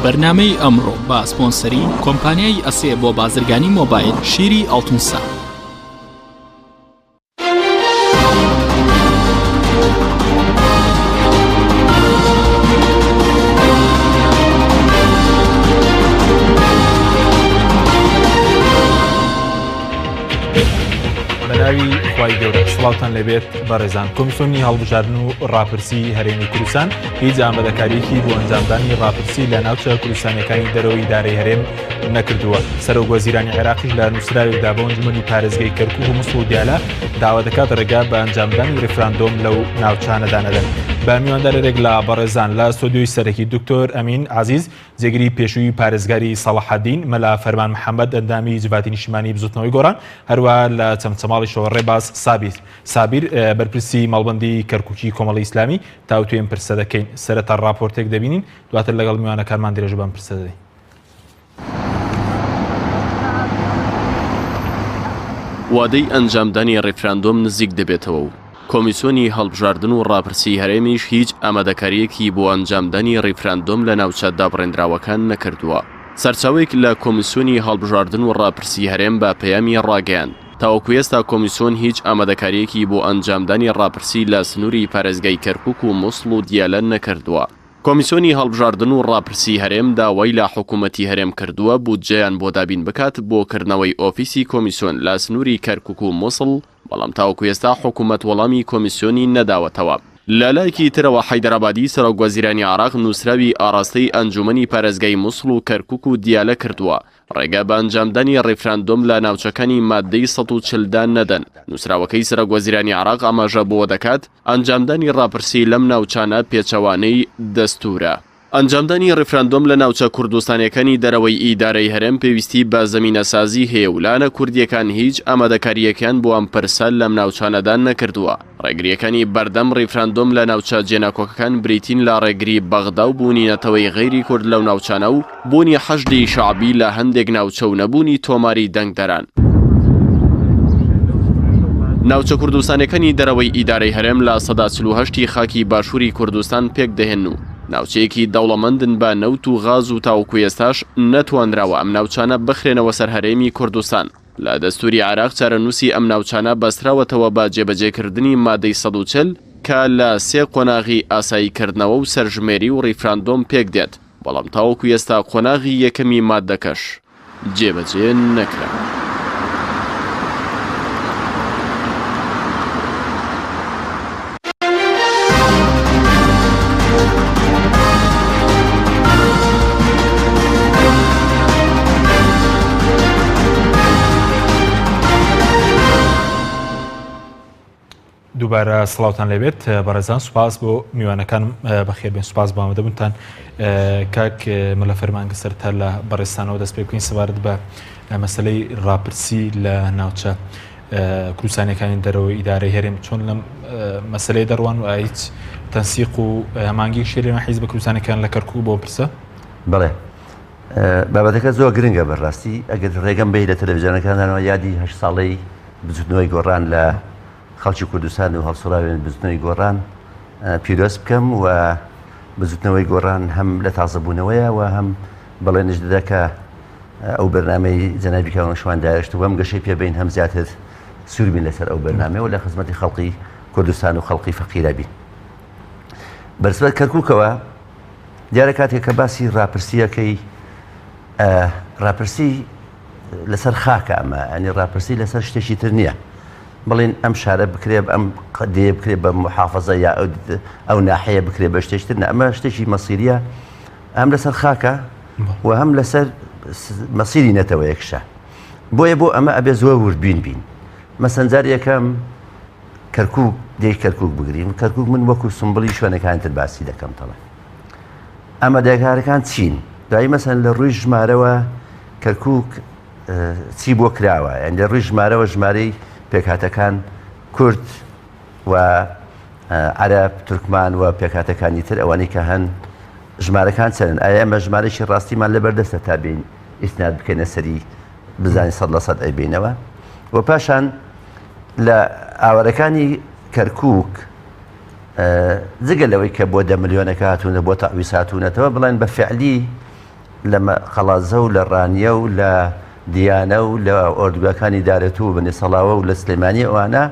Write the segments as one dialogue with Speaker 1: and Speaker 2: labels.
Speaker 1: بەرنامەی ئەمڕۆ بە سپۆنسەری کۆمپانیای ئەسێ بۆ بازرگانی مۆبایل شیری ئاڵتونسا.
Speaker 2: بەناوی خوای گەورە سڵاوتان لێبێت بەڕێزان کۆمیسۆنی هەڵبژاردن و ڕاپرسی هەرێمی کوردستان هیچ ئامادەکاریەکی بۆ ئەنجامدانی ڕاپرسی لە ناوچە کوردستانیەکانی دەرەوەی ئیدارەی هەرێم نەکردووە سەرۆک وەزیرانی عێراقیش لە نووسراوێکدا بۆ ئەنجومەنی پارێزگەی کەرکوک و موسڵ و دیالە داوا دەکات ڕێگا بە ئەنجامدانی ڕیفراندۆم لەو ناوچانەدا نەدەن بە میواندارێک لە بەڕێزان لە ستۆدیۆی سەرەکی دکتۆر ئەمین عەزیز جێگری پێشووی پارێزگاری سەڵاحەدین، مەلا فەرمان محەمەد ئەندامی جڤاتی نیشتیمانی بزوتنەوەی گۆڕان، هەروەها لە چەمچەماڵیشەوە ڕێباز سابیر سابیر بەرپرسی مەڵبەندی کەرکوکی کۆمەڵی ئیسلامی تاوتوێ ئەم پرسە دەکەین. سەرەتا ڕاپۆرتێک دەبینین دواتر لەگەڵ میوانەکانمان درێژە بەم پرسە دەدەین.
Speaker 3: وادەی ئەنجامدانی ڕیفراندۆم نزیک دەبێتەوە و کۆمیسۆنی هەڵبژاردن و ڕاپرسیی هەرێمیش هیچ ئامادەکارییەکی بۆ ئەنجامدانی ڕیفراندۆم لە ناوچە دابڕێندراوەکان نەکردووە. سەرچاوەیەک لە کۆمیسیۆنی هەڵبژاردن و ڕاپرسیی هەرێم بە پەیامی ڕاگەیاند، تاوەکو ئێستا کۆمیسیۆن هیچ ئامادەکارییەکی بۆ ئەنجامدانی ڕاپرسی لە سنووری پارێزگای کەرکوک و موسڵ و دیالە نەکردووە. کۆمیسیۆنی هەڵبژاردن و ڕاپرسیی هەرێم داوای لە حکوومەتی هەرێم کردووە بودجەیان بۆ دابین بکات بۆ کردنەوەی ئۆفیسی کۆمیسیۆن لە سنووری کەرکوک و موسڵ، بەڵام تاوەکو ئێستا حکومەت وەڵامی کۆمیسیۆنی نەداوەتەوە. لەلایەکی ترەوە حەیدەر عەبادی سەرۆک وەزیرانی عێراق نووسراوی ئاڕاستەی ئەنجوومەنی پارێزگای موسڵ و کەرکوک و دیالە کردووە ڕێگە بە ئەنجامدانی ڕیفراندۆم لە ناوچەکانی ماددەی 140 دا نەدەن. نووسراوەکەی سەرۆک وەزیرانی عێراق ئاماژە بەوە دەکات، ئەنجامدانی ڕاپرسی لەم ناوچانە پێچەوانەی دەستوورە. ئەنجامدانی ڕیفراندۆم لە ناوچە کوردستانیەکانی دەرەوەی ئیدارەی هەرێم پێویستی بە زەمینەسازی هەیە و لایەنە کوردیەکان هیچ ئامادەکارییەکیان بۆ ئەم پرسە لەم ناوچانەدا نەکردووە. ڕێگرییەکانی بەردەم ڕیفراندۆم لە ناوچە جێناکۆکەکان بریتین لە ڕێگری بەغدا و بوونی نەتەوەی غەیری کورد لەو ناوچانە و بوونی حەشدی شەعبی لە هەندێک ناوچە و نەبوونی تۆماری دەنگدەران. ناوچە کوردستانیەکانی دەرەوەی ئیدارەی هەرێم 48% ی خاکی باشووری کوردستان پێکدەهێنن و ناوچەیەکی دەوڵەمەندن بە نەوت و غاز و تاوەکو ئێستاش نەتوانراوە ئەم ناوچانە بخرێنەوە سەر هەرێمی کوردستان. لە دەستووری عێراق چارەنووسی ئەم ناوچانە بەستراوەتەوە بە جێبەجێکردنی مادەی 140 کە لە سێ قۆناغی ئاساییکردنەوە و سەرژمێری و ڕیفراندۆم پێکدێت، بەڵام تاوەکو ئێستا قۆناغی یەکەمی مادەکەش جێبەجێ نەکراوە.
Speaker 2: دووبارە سڵاوتان لێبێت بەڕێزان سوپاس بۆ میوانەکانم بەخێربێن سوپاس بۆ ئامادەبوونتان کاک مەلا فەرمانگە سەرتا لە بەڕێزتانەوە دەست پێ بکەین سەبارەت بە مەسلەی ڕاپرسی لە ناوچە کوردستانیەکانی دەرەوەی ئیدارەی هەرێم چۆن لەم مەسلەی دەڕوان و هیچ تەنسیق و هەمانگی شێرێمە حیز بە کوردستانەکان لە کەرکوک بۆ پرسە
Speaker 4: بەڵێ بابەتەکە زۆر گرنگە بەڕاستی ئەگەر ڕێگەم بی لە تەلەڤزیۆنەکانەوە یادی هەشت ساڵەی بزوتنەوەی گۆڕان لە خەڵکی کوردستان و هەڵسوڕاوێن بزوتنەوەی گۆڕان پیرۆز بکەم و بزوتنەوەی گۆڕان هەم لە تازەبوونەوەیە و هەم بەڵێنیش دەدا کە ئەو بەرنامەی جەنابی کاک نەوشیروان دارشت و هەم گەشەی پێ بەین هەم زیاتر سوور بین لەسەر ئەو بەرنامەیە و لە خزمەتی خەڵقی کوردستان و خەڵقی فەقیرە بین. بەرسبەت کەرکووکەوە دیارە کاتێک کە باسی ڕاپرسیەکەی ڕاپرسی لەسەر خاکە ئەمە ئەنی ڕاپرسی لەسەر شتێکی تر نییە بڵین ئەم شارە بکرێ ئەم دێ بکرێ بە محافظە یا ئەو ناحەیە بکرێ بە شتێکتر نە ئەمە شتێکی مەسیریە هەم لەسەر خاکە و هەم لەسەر مەسیری نەتەوەیەکشە بۆیە بۆ ئەمە ئەبێ زۆر وردبین بین مەسەن جار یەکەم کەرکک دێی کەرکک بگرین کەرکک من وەکو سمبڵی شوێنەکانی تر باسی دەکەم تەڵێ ئامادەکارەکان چین دوایی مەسەن لە ڕووی ژمارەوە کەرکک چی بۆ کراوە یان لە ڕووی ژمارەوە ژمارەی پێکهاتەکان کورد و عەرەب، تورکمان و پێکهاتەکانی تر ئەوانەی کە هەن ژمارەکان چەندن؟ ئایا ئێمە ژمارەیەکی ڕاستیمان لەبەردەستە تا بێین ئیسناد بکەینە سەری بزانین 100% ئەیبینەوە و پاشان لە ئاوارەکانی کەرکووک جگە لەوەی کە بۆ دە ملیۆنەکە هاتوونە بۆ تەعویز هاتوونەتەوە بڵێن بە فعلی. لە قەڵادزە و لە ڕانیە و لە دیانە و لە ئۆردوگاکانی دارەتوو و بنی سەڵاوە و لە سلێمانی ئەوانە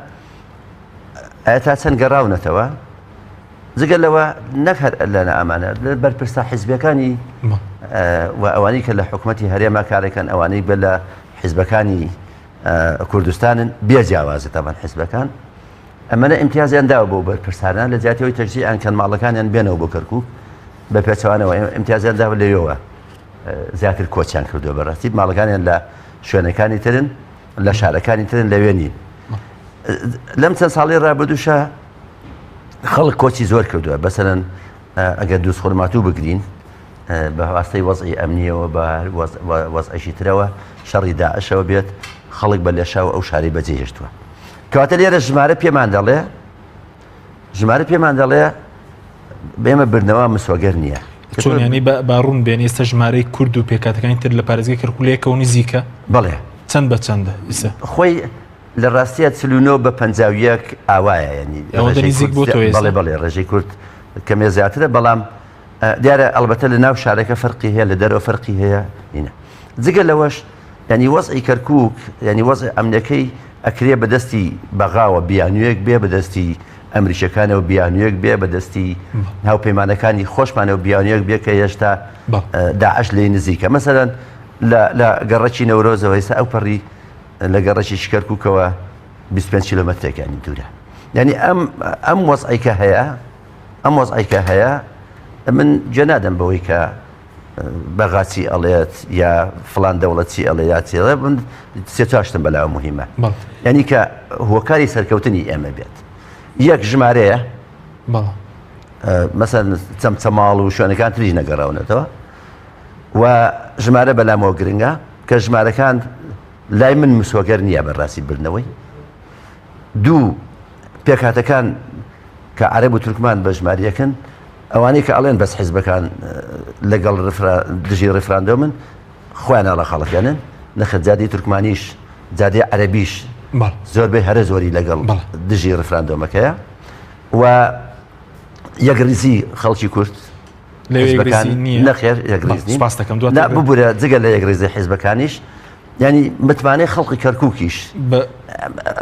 Speaker 4: ئایا تا چەند گەڕاونەتەوە؟ جگە لەوە نەک هەر لە ئەمانە لە بەرپرسە حیزبەکانی و ئەوانەی کە لە حکوومەتی هەرێما کارەکەن ئەوانەی بە لە حیزبەکانی کوردستانن بێ جیاوازە تەبەن حیزبەکان ئەمەە ئیمتیازیان داوە بۆ بەرپرسانە لە جیاتەوەی تەشجیعیان کەن ماڵەکانیان بێنەوە بۆ کەرکوک بە پێچەوانەوە ئیمتیازیان داوە لەوێوە زیاتر کۆچیان کردووە بەڕاستی ماڵەکانیان لە شوێنەکانی ترن لە شارەکانی ترن لەوێ نین لەم چەند ساڵی ڕابردووشە خەڵک کۆچی زۆر کردووە بەسەرەن ئەگەر دووس خورماتوو بگرین بە واستەی وەزعی ئەمنیەوە بە وەزعێکی ترەوە شەڕی داعشەوە بێت خەڵک بە لێشاو ئەو شاری بەجێ هێشتووە کەواتە لێرە ژمارە پێمان دەڵێ ژمارە پێمان دەڵێ بێمە بردنەوە مسۆگەر نییە.
Speaker 2: چۆن یانی با ڕوون بێن ئێستا ژمارەی کورد و پێکهاتەکانی تر لە پارێزگای کەرکوک لە یەکەوە نزیکە؟
Speaker 4: بەڵێ.
Speaker 2: چەند بە چەندە ئیسە؟
Speaker 4: خۆی لە ڕاستیە 49 بە 51 ئاوایە ینی
Speaker 2: ئەوەندە نزیک بۆ تۆ ئێستا؟
Speaker 4: بەڵێ بەڵێ ڕێژەی کورد کەمێ زیاترە بەڵام دیارە ئەڵبەتە لە ناو شارەکە فەرقی هەیە لە دەرەوە فەرقی هەیە ئینە جگە لەوەش یعنی وەزعی کەرکوک یعنی وەزعی ئەمنەکەی ئەکرێ بەدەستی بەغاوە بیانوێک بێ بەدەستی ئەمریکیەکانەوە بیانوێک بێ بەدەستی هاوپەیمانەکانی خۆشمانەوە بیانوێک بێ کە هێشتا داعش لێی نزیکە مەسەلەن لە گەڕەکی نەورۆزەوە ئێستا ئەو پەڕی لە گەڕەکی کەرکوکەوە 25 کیلۆمەترێک ینی دوورە یعنی ئەم ئەم وەزعی کە هەیە ئەم وەزعی کە هەیە من گوێ نادەم بەوەی کە بەغا چی ئەڵێت یا فلان دەوڵەت چی ئەڵێ یا چی ئەڵێ من سێ چوار شتم بەلاوە مهمە یعنی کە هۆکاری سەرکەوتنی ئێمە بێت یەک ژمارەیە مەسەن چەمچەماڵ و شوێنەکان تریش نەگەڕاونەتەوە و ژمارە بەلامەوە گرنگە کە ژمارەکان لای من مسۆگەر نییە بەڕاستی بردنەوەی دوو پێکهاتەکان کە عەرەب و تورکمان بە ژماریەکن ئەوانەی کە ئەڵێن بەس حیزبەکان لەگەڵ دژی ڕیفراندۆمن خۆیان ئاڵا خەڵەتێنن نەخێر جادەی تورکمانیش جادەی عەرەبیش زۆربەی هەرە زۆری لەگەڵ دژی ڕیفراندۆمەکەیە و یەکڕیزی خەڵکی کورد نەخێر یەکڕیز ببورە جگە لە یەکڕیزی حیزبەکانیش یانی متمانەی خەڵکی کەرکوکیش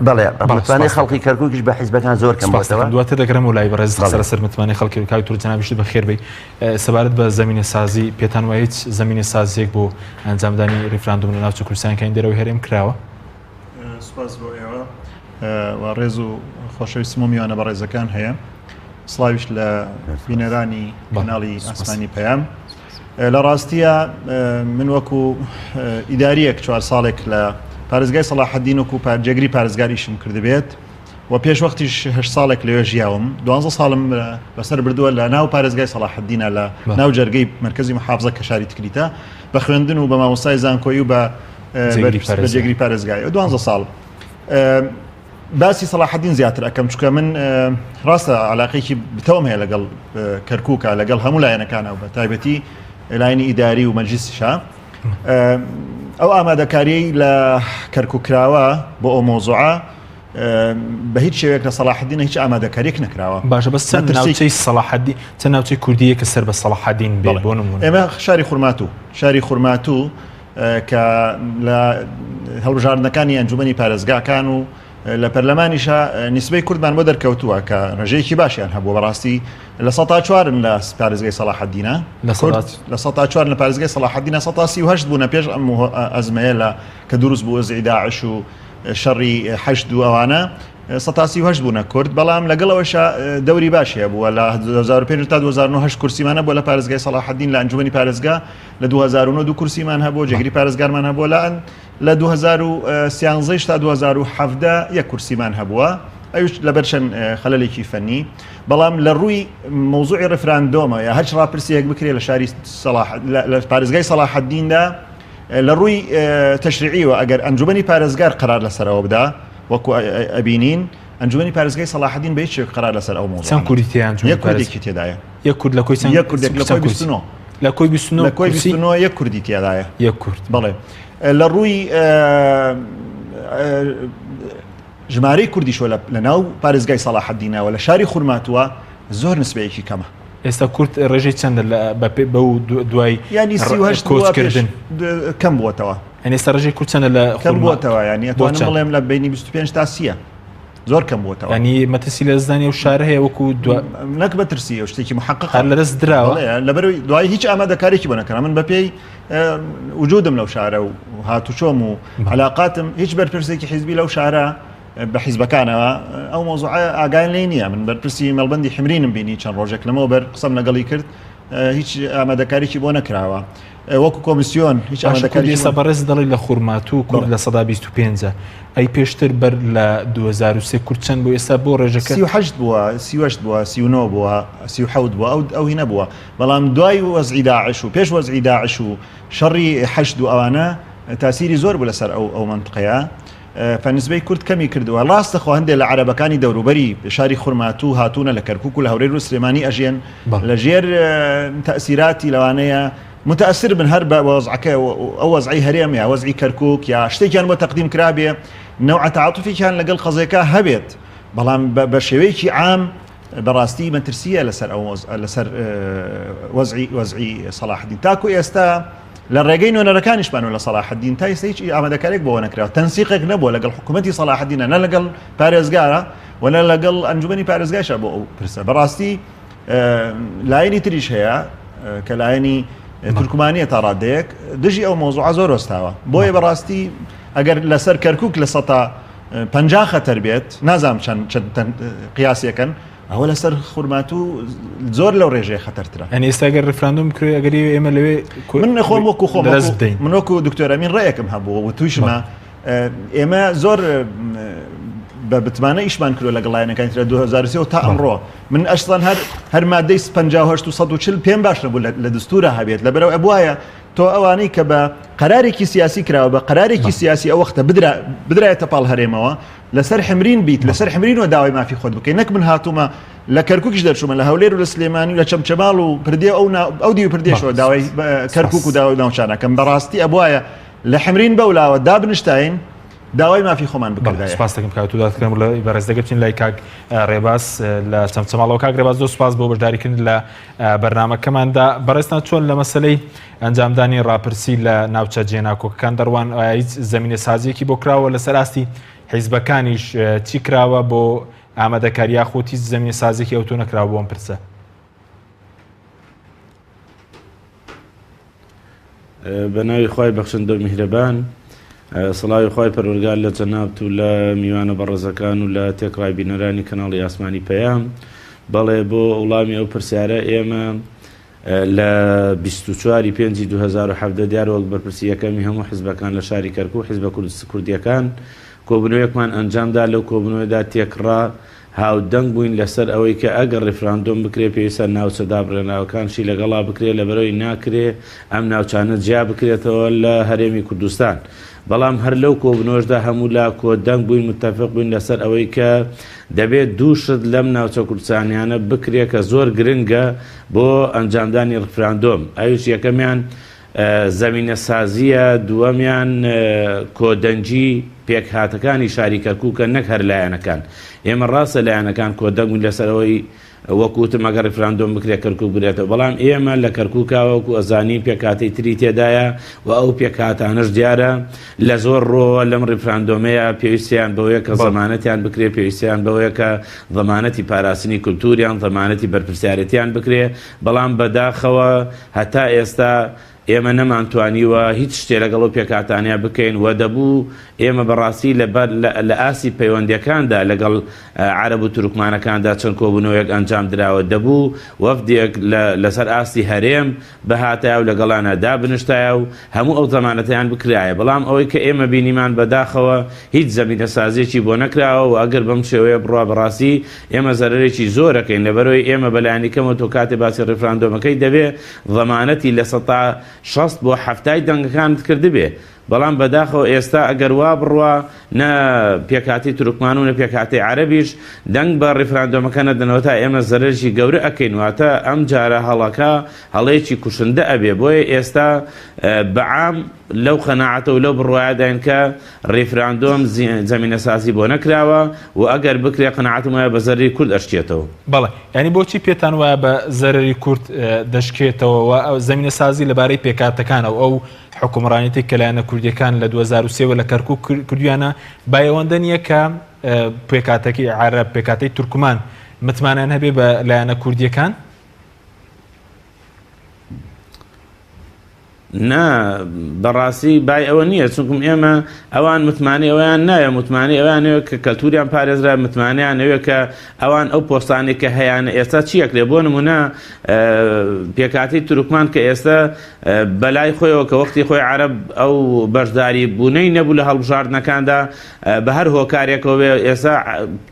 Speaker 4: بەڵێ متمانەی خەڵکی کەرکوکیش بە حیزبەکان زۆر کەم بۆتەوە.
Speaker 2: دواتر دەگەڕێمەوە لای بەڕێز قسە لەسەر متمانەی خەڵکی کاک تورک جەنابیشت بەخێر بێی سەبارەت بە زەمینە سازی پێتان وایە هیچ زەمینە سازیەک بۆ ئەنجامدانی ڕیفراندۆم لە ناوچە کوردستانەکانی دەرەوەی هەرێم کراوە؟
Speaker 5: سپاس بۆ ئێوە و ڕێز و خۆشەویستم و میوانە بەڕێزەکان هەیە سڵاویش لە بینەرانی کەناڵی ئاسمانی پەیام. لە ڕاستییا من وەکو ئیداریەک چوار ساڵێک لە پارێزگای سەڵاحەدین وەکو جێگری پارێزگار ئیشم کردبێت و پێش وەختیش هەشت ساڵێک لەوێ ژیاوم دوانزە ساڵم بەسەر بردووە لە ناو پارێزگای سەڵاحەدینە لە ناو جەرگەی مرکزی محافزە کە شاری تکریتە بە خوێندن و بە مامۆستای زانکۆیی و بە جێگری پارێزگای دوانزە ساڵ باسی سەڵاحەدین زیاتر ئەکەم چونکە من ڕاستە علاقەیەکی بتەوم هەیە لەگەڵ کەرکووکە لەگەڵ هەموو لایەنەکانەوە بە تایبەتی لایەنی ئیداری و مەجلیسیشە ئەو ئامادەکاریی لە کەرکوک کراوە بۆ ئەو مۆزوعە بە هیچ شێوەیەک لە سەڵاحەدین هیچ ئامادەکاریێک نەکراوە
Speaker 2: باشە بەس چەند ناوچەی سەڵاحەدین چەند ناوچەی کوردیە کە سەر بە سەڵاحەدین بێ بۆ نمونە
Speaker 5: ئێمە شاری خورماتوو شاری خورماتوو کە لە هەڵبژاردنەکانی ئەنجومەنی پارێزگاکان و لە پەرلەمانیشا نیسبەی کوردمان بۆ دەرکەوتووە کە ڕێژەیەکی باشیان هەبووە بەڕاستی لە سەتا چوارن لە پارێزگای سەڵاحەدینە لە سەتا چوار لە پارێزگای سەڵاحەدینە سەتا 38 بوونە پێش ئەم ئەزمەیە لە کە دروست بوو ئەزی داعش و شەڕی حەشد و ئەوانە سەتا 38 بوونە کورد بەڵام لەگەڵ ئەوەشا دەوری باشی هەبووە لە 2005 تا 2009 کورسیمانە بۆ لە پارێزگای سەڵاحەدین لە ئەنجومەنی پارێزگا لە 2009 دوو کورسیمان هەبوو جێگری پارێزگارمان هەبووە لە لە 2013 تا 2017 یەک کورسیمان هەبووە ئەوش لەبەر چەند خەلەلێکی فەنی بەڵام لە ڕووی مەوزوعی ڕفراندۆمە یا هەرچ ڕاپرسیەک بکرێت لە شاری سەڵاح لە پارێزگای سەڵاحەدیندا لە ڕووی تەشریعیوە ئەگەر ئەنجومەنی پارێزگار قەرار لەسەرەوە بدا وەکو ئەبینین ئەنجومەنی پارێزگای سەڵاحەدین بە هیچ شێوەیەک قەرار لەسەر ئەو مەوزوعە
Speaker 2: چەند کوردی تێیان
Speaker 5: یەک کوردێکی تێدایە
Speaker 2: یەک کورد لە کۆی چەند
Speaker 5: یەک کوردێک لە کۆی 29
Speaker 2: لە کۆی 29
Speaker 5: لە کۆی 29 یەک کوردی تێدایە
Speaker 2: یەک کورد
Speaker 5: بەڵێ لە ڕووی ژمارەی کوردیشەوە لە ناو پارێزگای سەڵاحەدینەوە لە شاری خورماتووە زۆر نسبەیەکی کەمە.
Speaker 2: ئێستا کورد ڕێژەی چەندە لە بە پێ بەو دوای
Speaker 5: یانی 38
Speaker 2: کۆچکردن
Speaker 5: کەم بووەتەوە.
Speaker 2: یانی ئێستا ڕێژەی کورد چەندە لە
Speaker 5: کەم بووەتەوە یانی ئەتوانم بڵێم لە بینی 25 تا 30 زۆر کەم بووەتەوە.
Speaker 2: یانی مەترسی لەدەستدانی ئەو شارە هەیە وەکو دو
Speaker 5: نەک مەترسی ئەو شتێکی محقق
Speaker 2: هەر لەدەست دراوە.
Speaker 5: لەبەرەوەی دوای هیچ ئامادەکاریی بۆ نەکرا من بەپێی وجودم لەو شارە و هاتوچۆم و علاقاتم هیچ بەرپرسێکی حیزبی لەو شارە بە حیزبەکانەوە ئەو مەوزوعە ئاگایان لێی نییە من بەرپرسی مەڵبەندی حمرینم بینی چەند ڕۆژێک لەمەوە بەر قسەم لەگەڵی کرد هیچ ئامادەکاریی بۆ نەکراوە وەکو کۆمیسیۆن هیچ
Speaker 2: ئامادەکاری ئێستا بەڕێز دەڵی لە خورماتوو کورد لە سەدا 25 ئەی پێشتر بەر لە 2003 کورد چەند بۆ ئێستا بۆ ڕێژەکە
Speaker 5: 38 بووە 38 بووە 39 بووە 37 بووە ئەو ئەو هینە بووە بەڵام دوای وەزعی داعش و پێش وەزعی داعش و شەڕی حەشد و ئەوانە تاسیری زۆر بوو لەسەر ئەو ئەو منطقەیە فنسبەی کورد کەمی کردووە. ڕاستە خۆ هەندێ لە عەرەبەکانی دەوروبەری شاری خورماتوو هاتوونە لە کەرکوک و لە هەولێر و سلێمانی ئەژێن لە ژێر تەئسیراتی لەوانەیە متأثر بن هەر بە وەزعەکە ئەو وەزعی هەرێم یا وەزعی کەرکوک یا شتێکیان بۆ تەقدیم کرابێ نەوعە تەعاتوفێکیان لەگەڵ قەزیەکە هەبێت بەڵام بە شێوەیەکی عام بەڕاستی مەترسیە لەسەر ئەو لەسەر وەزعی وەزعی سەڵاحدین تاکو ئێستا لە ڕێگەی نوێنەرەکانیشمانەوە لە سەڵاحدین تا ئێستا هیچ ئامادەکارێک بۆ نەکراوە تەنسیقێک نەبووە لەگەڵ حکوومەتی سەڵاحدینە نە لەگەڵ پارێزگارە و نە لەگەڵ ئەنجومەنی پارێزگایشە بۆ ئەو پرسە بەڕاستی لایەنی تریش هەیە کە لایەنی تورکمانیە تا ڕادەیەک دژی ئەو مۆزوعە زۆر وەستاوە بۆیە بەڕاستی ئەگەر لەسەر کەرکک لە سەتا 50 خەتەر بێت نازانم چەند چەند قیاسێکن ئەوە لەسەر خورماتوو زۆر لەو ڕێژەیە خەتەرترە.
Speaker 2: یانی ئێستا گەر ڕیفراندۆم بکرێ ئەگەر ئێمە لەوێ
Speaker 5: من خۆم وەکو خۆم دەست بدەین من وەکو دکتۆر ئەمین ڕێیەکم هەبوو و تووشمە ئێمە زۆر بە بتمانە ئیشمان کردوە لەگەڵ لایەنەکانی تر 2003 تا ئەمڕۆ من ئەشڵەن هەر هەر مادەی 58 و 140 پێم باش نەبوو لە دستورە هەبێت لەبەرەوە ئەبوایە تۆ ئەوانەی کە بە قەرارێکی سیاسی کراوە بە قەرارێکی سیاسی ئەو وەختە بدرا بدرایەتە پاڵ هەرێمەوە لەسەر حمرین بیت لەسەر حمرینەوە داوای مافی خۆت بکەی نەک من هاتوومە لە کەرکوکیش دەرچوومە لە هەولێر و لە سلێمانی و لە چەمچەماڵ و پردێ ئەو ئەو دیو پردێشەوە داوای کەرکوک و داوای ناوچانەکەم بەڕاستی ئەبوایە لە حمرین بەولاوە دابنیشتاین داوای مافی خۆمان بکردایە.
Speaker 2: سپاس دەکەم کاک توداد کەم لە بەڕێز دەگەچین لای کاک ڕێباز لە چەمچەماڵەوە کاک ڕێباز زۆر سپاس بۆ بەشداریکردن لە بەرنامەکەماندا بەڕێزتان چۆن لە مەسەلەی ئەنجامدانی ڕاپرسی لە ناوچە جێناکۆکەکان دەڕوان ئایا هیچ زەمینە سازیەکی بۆ کراوە لەسەر ئاستی حیزبەکانیش چی کراوە بۆ ئامادەکاری یاخود هیچ زەمینە سازێکی ئەوتۆ نەکراوە بۆ ئەم پرسە؟
Speaker 6: بە ناوی خوای بەخشندە و میهرەبان سڵاوی خوای پەروەردگار لە جەنابت و لە میوانە بەڕێزەکان و لە تێکڕای بینەرانی کەناڵی ئاسمانی پەیام بەڵێ بۆ وڵامی ئەو پرسیارە ئێمە لە 24 پێنجی 2017 دیار وەک بەرپرسی یەکەمی هەموو حزبەکان لە شاری کەرکوک حزبە کوردیەکان کۆبوونەوەیەکمان ئەنجامدا لەو کۆبوونەوەدا تێکڕا هاودەنگ بووین لەسەر ئەوەی کە ئەگەر ڕیفراندۆم بکرێ پێویستە ناوچە دابڕێنراوەکانشی لەگەڵا بکرێ لەبەرئەوەی ناکرێ ئەم ناوچانە جیا بکرێتەوە لە هەرێمی کوردستان بەڵام هەر لەو کۆبوونەوەشدا هەموو لا کۆدەنگ بووین متەفق بووین لەسەر ئەوەی کە دەبێ دوو شت لەم ناوچە کوردستانیانە بکرێ کە زۆر گرنگە بۆ ئەنجامدانی ڕیفراندۆم ئەویش یەکەمیان زەمینەسازییە، دووەمیان کۆدەنگی پێکهاتەکانی شاری کەرکوکە نەک هەر لایەنەکان. ئێمە ڕاستە لایەنەکان کۆدەنگ بووین لەسەر ئەوەی وەکو وتم ئەگەر ڕیفراندۆم بکرێت کەرکوک برێتەوە، بەڵام ئێمە لە کەرکوکا وەکو ئەزانین پێکهاتەی تری تێدایە و ئەو پێکهاتانەش دیارە لە زۆر ڕووەوە لەم ڕیفراندۆمەیە پێویستیان بەوەیە کە زەمانەتیان بکرێت، پێویستیان بەوەیە کە زەمانەتی پاراستنی کولتوریان، زەمانەتی بەرپرسیارێتیان بکرێت، بەڵام بەداخەوە هەتا ئێستا ئێمە نەمانتوانیوە هیچ شتێ لەگەڵ ئەو پێکهاتانە بکەین و دەبوو ئێمە بەڕاستی لە بەر لە ئاستی پەیوەندیەکاندا لەگەڵ عەرەب و تورکمانەکاندا چەند کۆبوونەوەیەک ئەنجام دراوە دەبوو وەفدێک لە لەسەر ئاستی هەرێم بهاتایە و لەگەڵانا دابنشتایە و هەموو ئەو زەمانەتەیان بکرایە بەڵام ئەوەی کە ئێمە بینیمان بەداخەوە هیچ زەمینەسازیەکی بۆ نەکراوە و ئەگەر بەم شێوەیە بڕوا بەڕاستی ئێمە زەرەرێکی زۆر ئەکەین لەبەرئەوەی ئێمە بەلایەنی کەمەوە تۆ کاتێ باسی ڕیفراندۆمەکەی دەبێ زەمانەتی 60% بۆ 70ی دەنگەکانت کردبێ. بەڵام بەداخەوە ئێستا ئەگەر وا بڕوا نە پێکهاتەی تورکمان و نە پێکهاتەی عەرەبیش دەنگ بە ڕیفراندۆمەکە نەدەنەوە تا ئێمە زەرەرێکی گەورە ئەکەین واتە ئەم جارە هەڵەکە هەڵەیەکی کوشندە ئەبێ بۆیە ئێستا بە عام لەو قەناعەتە و لەو بڕوایەداین کە ڕیفراندۆم زەمینەسازی بۆ نەکراوە و ئەگەر بکرێ قەناعەتم وایە بە زەرەری کورد ئەشکێتەوە.
Speaker 2: بەڵێ یانی بۆچی پێتان وایە بە زەرەری کورد دەشکێتەوە و زەمینەسازی لەبارەی پێکهاتەکانەوە ئەو حوکمڕانیەتێک کە لایەنە کوردیەکان لە 2003 وە لە کەرکوک کردویانە بای ئەوەندە نییە کە پێکاتەکەی عەرەب پێکاتەی تورکمان متمانیان هەبێ بە لایەنە کوردیەکان؟
Speaker 6: نا بەڕاستی بای ئەوە نییە چونکم ئێمە ئەوان متمانەی ئەویان ناوێ متمانەی ئەویان نەوێت کە کەلتوریان پارێزرا متمانەیان نەوێت کە ئەوان ئەو پۆستانەی کە هەیانە ئێستا چیەکرێ بۆ نمونە پێکاتی تورکمان کە ئێستا بەلای خۆیەوە کە وەختی خۆی عەرەب ئەو بەشداری بوونەی نەبوو لە هەڵبژاردنەکاندا بە هەر هۆکارێکەوە بێ ئێستا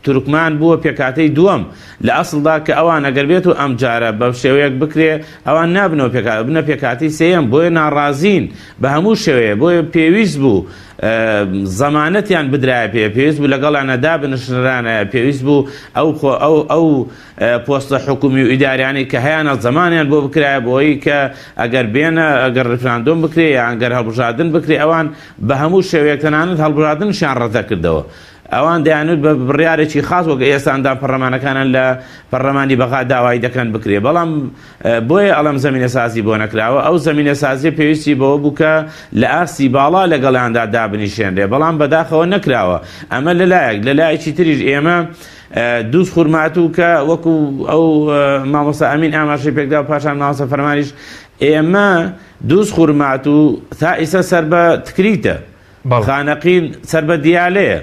Speaker 6: تورکمان بووە پێکهاتەی دووەم لە ئەسڵدا کە ئەوان ئەگەر بێت و ئەم جارە بە شێوەیەک بکرێ ئەوان نابنەوە پێکا بنە پێکهاتەی سێیەم بۆیە ناڕازین بە هەموو شێوەیە بۆیە پێویست بوو زەمانەتیان بدرایە پێ پێویست بوو لەگەڵیانە دابنشنرانە پێویست بوو ئەو خۆ ئەو ئەو پۆستە حکومی و ئیداریانەی کە هەیانە زەمانیان بۆ بکرایە بۆی کە ئەگەر بێنە ئەگەر ڕیفراندۆم بکرێ یان گەر هەڵبژاردن بکرێ ئەوان بە هەموو شێوەیەک تەنانەت هەڵبژاردنشیان ڕەتدەکردەوە ئەوان دەیانوت بە بڕیارێکی خاص وەک ئێستا ئەندام پەرلەمانەکانان لە پەرلەمانی بەغا داوای دەکەن بکرێ بەڵام بۆیە ئەڵێم زەمینەسازی بۆ نەکراوە، ئەو زەمینەسازیە پێویستی بەوە بوو کە لە ئاستی باڵا لەگەڵیاندا دابنیشێنرێ، بەڵام بەداخەوە نەکراوە، ئەمە لەلایەک، لەلایەکی تریش ئێمە دووز خورماتوو کە وەکو ئەو مامۆستا ئەمین ئاماژەی پێکدا و پاشان مامۆستا فەرمانیش، ئێمە دووز خورماتوو تا ئیستا سەر بە تکریتە، خانەقین سەر بە دیالەیە،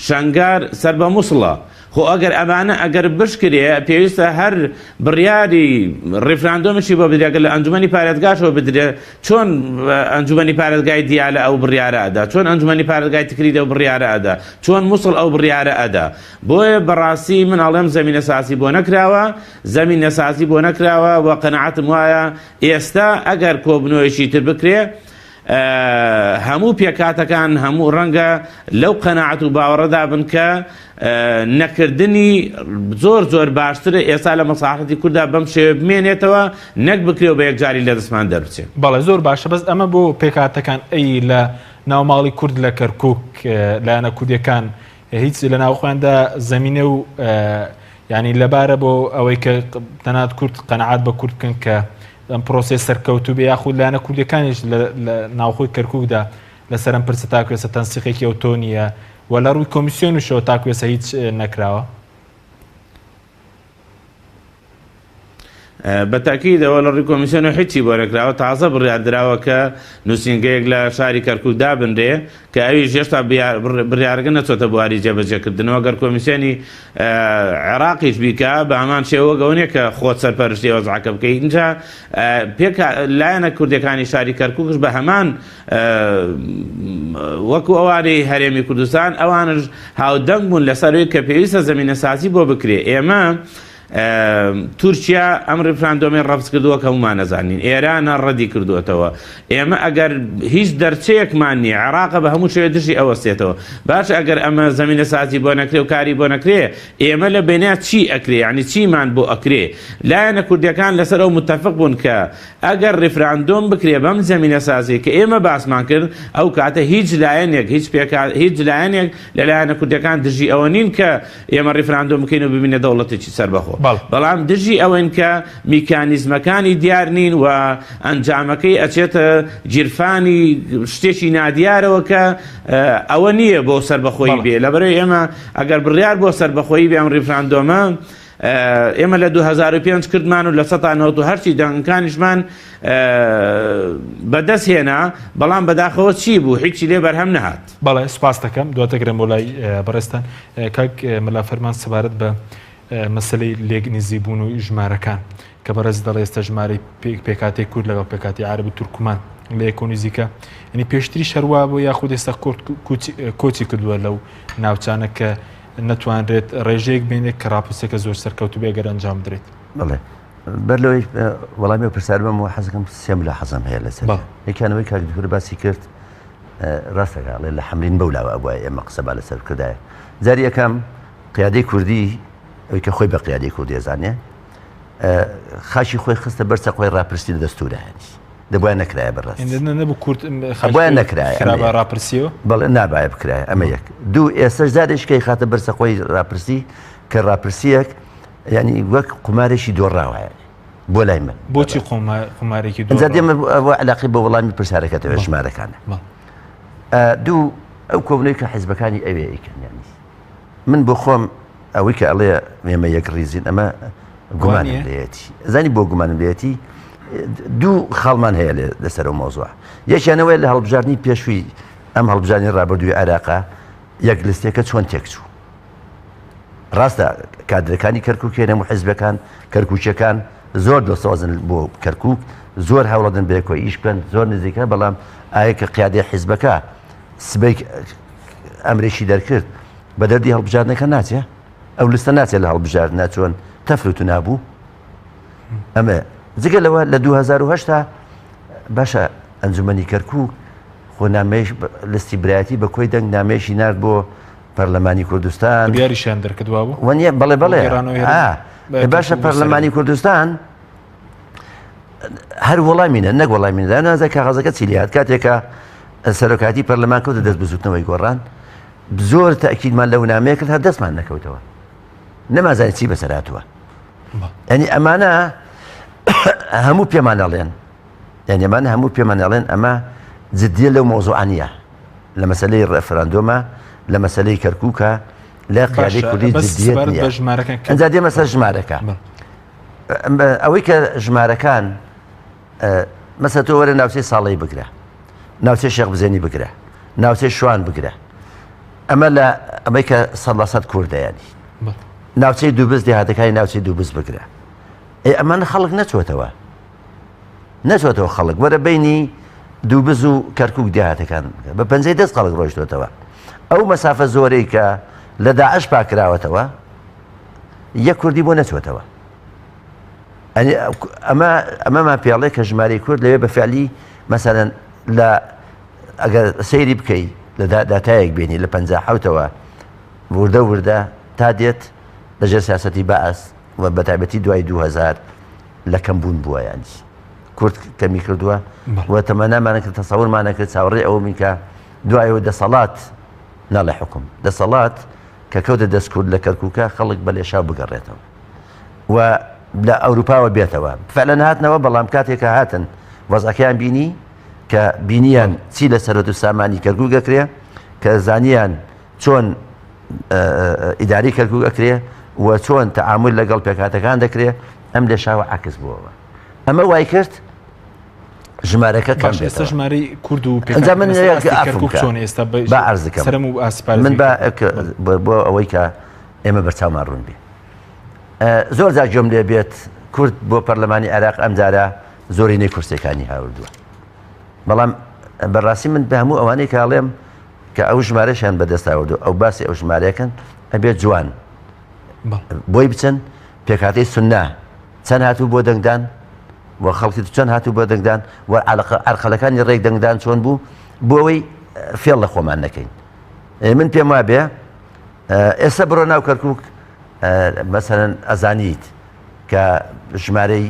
Speaker 6: شەنگار سەر بە موسڵە، خۆ ئەگەر ئەمانە ئەگەر بشکرێ پێویستە هەر بڕیاری ڕیفراندۆمیشی بۆ بدرێ، ئەگەر لە ئەنجومەنی پارێزگاشەوە بدرێ، چۆن ئەنجومەنی پارێزگای دیالە ئەو بڕیارە ئەدا، چۆن ئەنجومەنی پارێزگای تکریت ئەو بڕیارە ئەدا، چۆن موسڵ ئەو بڕیارە ئەدا. بۆیە بەڕاستی من ئەڵێم زەمینەسازی بۆ نەکراوە، زەمینەسازی بۆ نەکراوە و قەناعەتم وایە ئێستا ئەگەر کۆبوونەوەیەکی تر بکرێ، هەموو پێکهاتەکان هەموو ڕەنگە لەو قەناعەت و باوەڕەدا بن کە نەکردنی زۆر زۆر باشترە ئێستا لە مەساحەتی کووردا بەم شێوە بمێنێتەوە نەک بکرێ و بە یەکجاری لە دەستمان دەربچێت.
Speaker 2: بەڵێ زۆر باشە بەس ئەمە بۆ پێکهاتەکان ئەی لە ناو ماڵی کورد لە کەرکک لایەنە کوردیەکان هیچ لە ناوخۆیاندا زەمینە و ینی لەبارە بۆ ئەوەی کە تەنات کورد قەنەعات بە کورد بکەن کە ئەم پرۆسەیە سەرکەوتوو بێ یاخود لایەنە کوردیەکانیش لە ناوخۆی کەرکوکدا لەسەر ئەم پرسە تاکو ئێستا تەنسیقێکی ئەوتۆ نییە و لە ڕووی کۆمیسیۆنیشەوە تاکو ئێستا هیچ نەکراوە؟
Speaker 6: بە تاکیدەوە لە ڕووی کۆمیسیۆنەوە هیچی بۆ نەکراوە تازە بڕیار دراوە کە نووسینگەیەک لە شاری کەرکوک دابنرێ کە ئەویش هێشتا بڕیارەکە نەچۆتە بواری جێبەجێکردنەوە، گەر کۆمیسیۆنی عێراقیش بیکا بە هەمان شێوە وەک ئەوە نییە کە خۆت سەرپەرشتی وەزعەکە بکەی، ئینجا پێک لایەنە کوردیەکانی شاری کەرکوکش بە هەمان وەکو ئەوانەی هەرێمی کوردستان ئەوانش هاودەنگ بوون لەسەر ئەوەی کە پێویستە زەمینەسازی بۆ بکرێ. ئێمە تورکیا ئەم ڕیفراندۆمەی ڕەفز کردووە کە هەموومان ئەزانین ئێرانە ڕەدی کردووەتەوە ئێمە ئەگەر هیچ دەرچەیەکمان نییە عێراقە بە هەموو شێوەیە دژی ئەوەستێتەوە باش ئەگەر ئەمە زەمینە سازی بۆ نەکرێ و کاری بۆ نەکرێ ئێمە لە بینیا چی ئەکرێ یعنی چیمان بۆ ئەکرێ لایەنە کوردیەکان لەسەر ئەو متفق بوون کە ئەگەر ڕیفراندۆم بکرێ بەم زەمینە سازی کە ئێمە باسمان کرد ئەو کاتە هیچ لایەنێک هیچ پێکا هیچ لایەنێک لە لایەنە کوردەکان دژی ئەوە نین کە ئێمە ڕیفراندۆم بکەین و ببینە دەوڵەتێکی سەربەخۆ، بەڵام دژی ئەوەین کە میکانیزمەکانی دیار نین و ئەنجامەکەی ئەچێتە گیرفانی شتێکی نادیارەوە کە ئەوە نییە بۆ سەربەخۆیی بێ. لەبەرئەوەی ئێمە ئەگەر بڕیار بۆ سەربەخۆیی بێ ئەم ڕیفراندۆمە ئێمە لە 2005 کردمان و 98% ی دەنگەکانیشمان بەدەست هێنا، بەڵام بەداخەوە چی بوو؟ هیچی لێ بەرهەم نەهات.
Speaker 2: بەڵێ سوپاست دەکەم. دواتر گەرم بۆ لای بەڕێزتان کاک مەلا فەرمان سەبارەت بە مەسەلەی لێک نزیک بوون و ژمارەکان کە بەڕێز دەڵێ ئێستا ژمارەی پێکهاتەی کورد لەگەڵ پێکهاتەی عەرەب و تورکمان لە یەکەوە نزیکە یعنی پێشتریش هەروا بوو یاخود ئێستا کورد کۆچی کردووە لەو ناوچانە کە نەتوانرێت ڕێژەیەک بێنێت کە ڕاپرسیەکە زۆر سەرکەوتوو بێ گەر ئەنجام بدرێت.
Speaker 4: بەڵێ بەر لەوەی وەڵامی ئەو پرسیارە بەمەوە حەزەکەم سێ ملاحەزەم هەیە لەسەر یەکیان ئەوەی کاک دکتۆر باسی کرد ڕاستەکە ئەڵێ لە حەمرین بەولاوە ئەبوایە ئێمە قسەمان لەسەر بکردایە. جاری یەکەم قیادەی کوردی ئەوی کە خۆی بە قیادەی کوردی ئەزانێ خاکی خۆی خستە بەر چەقۆی ڕاپرسی لە دەستورە هەنی دەبوایە نەکرایە بەڕاستی.
Speaker 2: هێندە نەبوو کورد خاکی
Speaker 4: ئەبوایە
Speaker 2: خۆی
Speaker 4: نەکرایە
Speaker 2: خرا
Speaker 4: ئەمە
Speaker 2: بە
Speaker 4: یەک.
Speaker 2: ڕاپرسیەوە؟
Speaker 4: بەڵێ نابایە بکرایە ئەمە یەک. دوو ئێستەش جارێکی کەی خاتە بەر چەقۆی ڕاپرسی کە ڕاپرسیەک یانی وەک قومارێکی دۆڕاوە یانی بۆ لای من.
Speaker 2: بۆچی قومارێکی
Speaker 4: ئینجا
Speaker 2: دۆڕاوە؟
Speaker 4: دێمە ئەوە عەلاقەی بە وەڵامی پرسیارەکەتەوە ژمارەکانە. دوو ئەو کۆبوونەوەی کە حیزبەکانی ئەوێ ئەیکەن یانی من بۆ خۆم ئەوەی کە ئەڵێ ئێمە یەک ڕیزین ئەمە گومانم لێیەتی زانی بۆ گومانم لێیەتی دوو خاڵمان هەیە لەسەر ئەو مەوزوع یەکیانەوەی لە هەڵبژاردنی پێشووی ئەم هەڵبژاردنی ڕابردووی عێراقا یەک لستێکە چۆن تێکچوو ڕاستە کادرەکانی کەرکووکێن هەموو حزبەکان کەرکووکیەکان زۆر دڵسۆزن بۆ کەرکووک زۆر هەوڵەدەن بەیەکەوە ئیش بکەن زۆر نزیکە بەڵام ئایا کە قیادەی حزبەکە سبەی ئەمرێکی دەرکرد بە دەردی هەڵبژاردنەکە ناچێ ئەو لستە ناچێت لە هەڵبژاردنە چۆن تەفر و تونابوو ئەمە جگە لەوە لە 2010 باشە ئەنجومەنی کەرکووک خۆ نامەیش لستی برایەتی بە کۆی دەنگ نامەیەکی نارد بۆ پەرلەمانی کوردستان
Speaker 2: بڕیاریشیان دەرکرد وابوو
Speaker 4: وەنیە بەڵێ بەڵێ
Speaker 2: گێڕانەوەی هەرێم
Speaker 4: ئا، باشە پەرلەمانی کوردستان هەر وەڵامی نە نەک وەڵامی نەدا نازە کاغەزەکە چی لێهات کاتێکە سەرۆکاتی پەرلەمان کەوتە دەست بزوتنەوەی گۆڕان زۆر تاکیدمان لەو نامەیە کرد هەر دەستمان نەکەوتەوە نەمازانی چی بەسەر هاتووە یعنی ئەمانە هەموو پێمان ئەڵێن یعنی ئەمانە هەموو پێمان ئەڵێن ئەمە جدیە لەو مەوزوعە نییە لە مەسەلەی ڕێفراندۆمە لە مەسەلەی کەرکووکە لە قیادەی کوردی جدیەت نییە ئەنجا دێمە سەر ژمارەکە ئەوەی کە ژمارەکان مەسە تۆ وەرە ناوچەی ساڵی بگرە ناوچەی شێخ بزێنی بگرە ناوچەی شوان بگرە ئەمە لە ئەمەی کە سەد لە سەد کوردەیانی ناوچەی دووبز دێهاتەکانی ناوچەی دووبز بگرە ئەی ئەمان خەڵک نەچۆتەوە نەچۆتەوە خەڵک وەرە بینی دووبز و کەرکک دێهاتەکان بە پەنجەی دەست خەڵک ڕۆیشتۆتەوە ئەو مەسافە زۆرەی کە لە داعش پاکراوەتەوە یەک کوردی بۆ نەچۆتەوە ئەمە ئەمەمان پێڵێ کە ژمارەی کورد لەوێ بە فعلی مەسەرەن لە ئەگەر سەیری بکەی لە داتایەک بینی لە 1970ەوە وردە وردە تا دێت لەژێر سیاسەتی بەعس و بەتایبەتی دوای 2000 لە کەمبوون بووە یانی کورد کەمی کردووە و تەمەنامانە کرد تەسەورمانە کرد چاوەڕێ ئەوە بین کە دوایەوە دەسەڵات ناڵێ حکوم دەسەڵات کە کەوتە دەست کورد لە کەرکووکە خەڵک بە لێشاو بگەڕێتەوە و لە ئەوروپاوە بێتەوە فعلەن هاتنەوە بەڵام کاتێک کە هاتن وەزعەکەیان بینی کە بینیان چی لە سەرەت و سامانی کەرکووک ئەکرێ کە زانیان چۆن ئیداری کەرکوک ئەکرێ و چۆن تەعامول لەگەڵ پێکهاتەکان دەکرێ ئەم لێشاوە عەکس بووەوە ئەمە وای کرد ژمارەکە کەم
Speaker 2: باشە ئێستا
Speaker 4: بێتەوە
Speaker 2: ژمارەی کورد و
Speaker 4: ئەنجا من
Speaker 2: پێکهاتەکان لەسەر
Speaker 4: یەک
Speaker 2: ئاستی
Speaker 4: عەفوم
Speaker 2: کەرکوک
Speaker 4: کە
Speaker 2: چۆن ئێستا بە
Speaker 4: با عەرز کەم
Speaker 2: سەرم و ئاستی
Speaker 4: من
Speaker 2: پارێزگای
Speaker 4: با
Speaker 2: کەرکوک
Speaker 4: بۆ بۆ ئەوەی کە ئێمە بەرچاومان ڕوون بێ زۆر جار گوێم لێ بێت کورد بۆ پەرلەمانی عێراق ئەمجارە زۆرینەی کورسیەکانی هاوردووە بەڵام بەڕاستی من بە هەموو ئەوانەی کە ئەڵێم کە ئەو ژمارەشیان بەدەست هاوردو ئەو باسی ئەو ژمارەیەکەن ئەبێت جوان بۆی بچن پێکهاتەی سوننە چەند هاتوو بۆ دەنگدان و خەڵکی چەند هاتوو بۆ دەنگدان و عەرقەلەکانی ڕێک دەنگدان چۆن بوو بۆ ئەوەی فێڵ لە خۆمان نەکەین من پێم وابێ ئێستا بڕۆ ناو کەرکک مەسەرەن ئەزانیت کە ژمارەی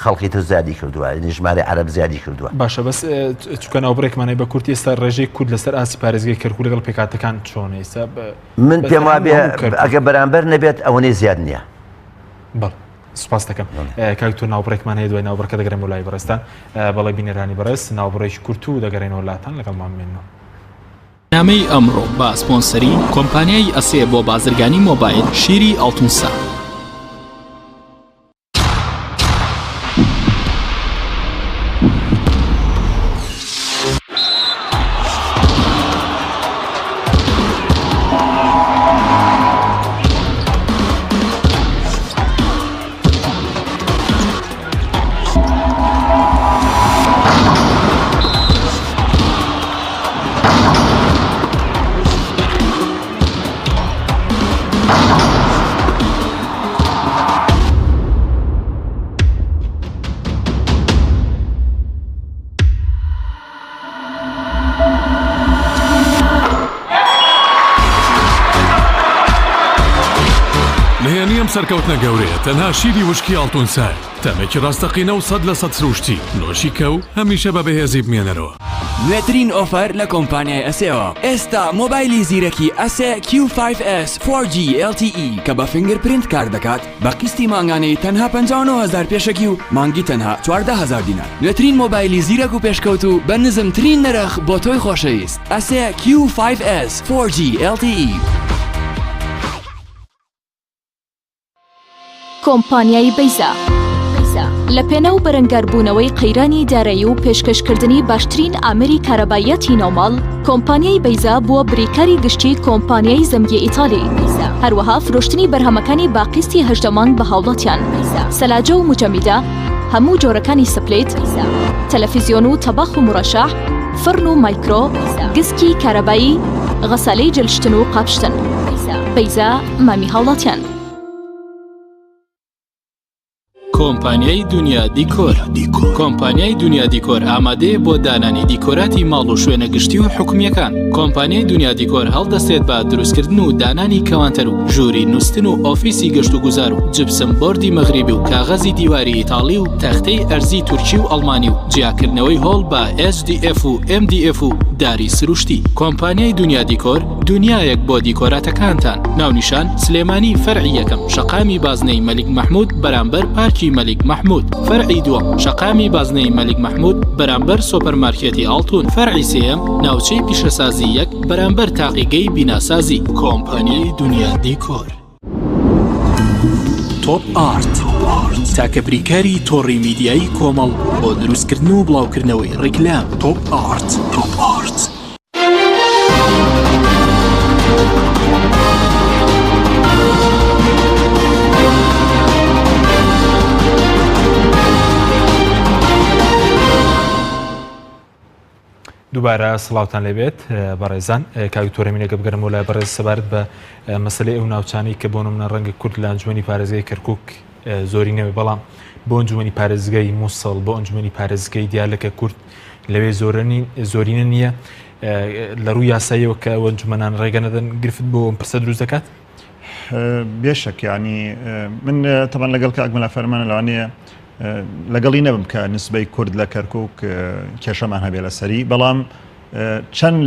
Speaker 4: خەڵکی تر زیادی کردووە یعنی ژمارەی عەرەب زیادی کردووە.
Speaker 2: باشە بەس چونکە ناوبڕێکمان هەیە بە کورتی ئێستا ڕێژەی کورد لەسەر ئاستی پارێزگای کەرکوک لەگەڵ پێکهاتەکان چۆنە ئێستا
Speaker 4: من پێم وابێ ئەگە بەرامبەر نەبێت ئەوەنەی زیاد نییە.
Speaker 2: بەڵێ سوپاس دەکەم کاک تۆ ناوبڕێکمان هەیە دوای ناوبڕەکە دەگەڕێمەوە لای بەڕێزتان بەڵێ بینەرانی بەڕێز ناوبڕێکی کورت و دەگەڕێنەوە لاتان لەگەڵمان بمێننەوە.
Speaker 1: نامەی ئەمڕۆ بە سپۆنسەری کۆمپانیای ئەسێ بۆ بازرگانی مۆبایل شیری ئاڵتونسا.
Speaker 7: سەرکەوتنە گەورەیە تەنها شیری وشکی ئاڵتون سایە، تامێکی ڕاستەقینە و 100% سروشتی، نۆشی کە و هەمیشە بە بەهێزی بمێنەرەوە.
Speaker 8: نوێترین offer لە کۆمپانیای ئەسێوە ئێستا مۆبایلی زیرەکی ئەسێ Q5S 4G LTE کە بە fingerprint کار دەکات بە قیستی مانگانەی تەنها 59 هەزار پێشەکی و مانگی تەنها 14 هەزار دینار نوێترین مۆبایلی زیرەک و پێشکەوتوو بە نزمترین نرخ بۆ تۆی خۆشەویست ئەسێ Q5S 4G LTE.
Speaker 9: کۆمپانیای بەیزا لە پێناو بەرەنگاربوونەوەی قەیرانی دارایی و پێشکەشکردنی باشترین ئامێری کارەباییاتی ناوماڵ، کۆمپانیای بەیزا بووە بریکاری گشتی کۆمپانیای زەمگی ئیتالی. هەروەها فرۆشتنی بەرهەمەکانی بە قیستی 18 مانگ بە هاوڵاتیان. سەلاجە و مجەمیدە، هەموو جۆرەکانی split، تەلەفیزیۆن و تەباخ و مورەشەح، فڕن و مایکرۆ، گسکی کارەبایی، غەسالەی جلشتن و قاپشتن. بەیزا مامی هاوڵاتیان.
Speaker 1: کۆمپانیای دونیا دیکۆر کۆمپانیای دونیا دیکۆر ئامادەیە بۆ دانانی دیکۆراتی ماڵ و شوێنە گشتی و حکومیەکان کۆمپانیای دونیا دیکۆر هەڵدەستێت بە دروستکردن و دانانی کەوانتەر و ژووری نووستن و ئۆفیسی گەشت و گوزار و جپسم بۆردی مەغریبی و کاغەزی دیواری ئیتاڵی و تەختەی ئەرزی تورکی و ئەڵمانی و جیاکردنەوەی هۆڵ بە HDF و MDF و داری سروشتی کۆمپانیای دونیا دیکۆر دونیایەک بۆ دیکۆراتەکانتان ناونیشان، سلێمانی فەرعی یەکەم شەقامی بازنەی مەلیک مەحمود بەرامبەر پارکی مەلیک مەحمود فەرعی دووەم شەقامی بازنەی مەلیک مەحمود بەرامبەر سۆپەر مارکێتی ئاڵتون فەرعی سێیەم ناوچەی پیشەسازی یەک بەرامبەر تاقیگەی بیناسازی کۆمپانیای دونیا دیکۆر. تۆپ ئارت تاکە بریکاری تۆڕی میدیایی کۆمەڵ بۆ دروستکردن و بڵاوکردنەوەی ڕیکلام تۆپ ئارت تۆپ ئارت.
Speaker 2: دووبارە سڵاوتان لێبێت بەڕێزان کاک تۆرەمینەکە بگەرمەوە لای بەڕێز سەبارەت بە مەسلەی ئەو ناوچانەی کە بۆ نمونە ڕەنگە کورد لە ئەنجومەنی پارێزگای کەرکک زۆری نەوێ بەڵام بۆ ئەنجومەنی پارێزگای مووسڵ بۆ ئەنجومەنی پارێزگای دیالەکە کورد لەوێ زۆرنی زۆرینە نییە لە ڕووی یاساییەوە کە ئەو ئەنجومەنان ڕێگە نەدەن گرفت بۆ ئەم پرسە دروست دەکات
Speaker 5: بێشک ینی من تەبەن لەگەڵ کاک مەلا فەرمانە لەوانەیە لەگەڵی نەبم کە نسبەی کورد لە کەرکک کێشەمان هەبێ لەسەری بەڵام چەند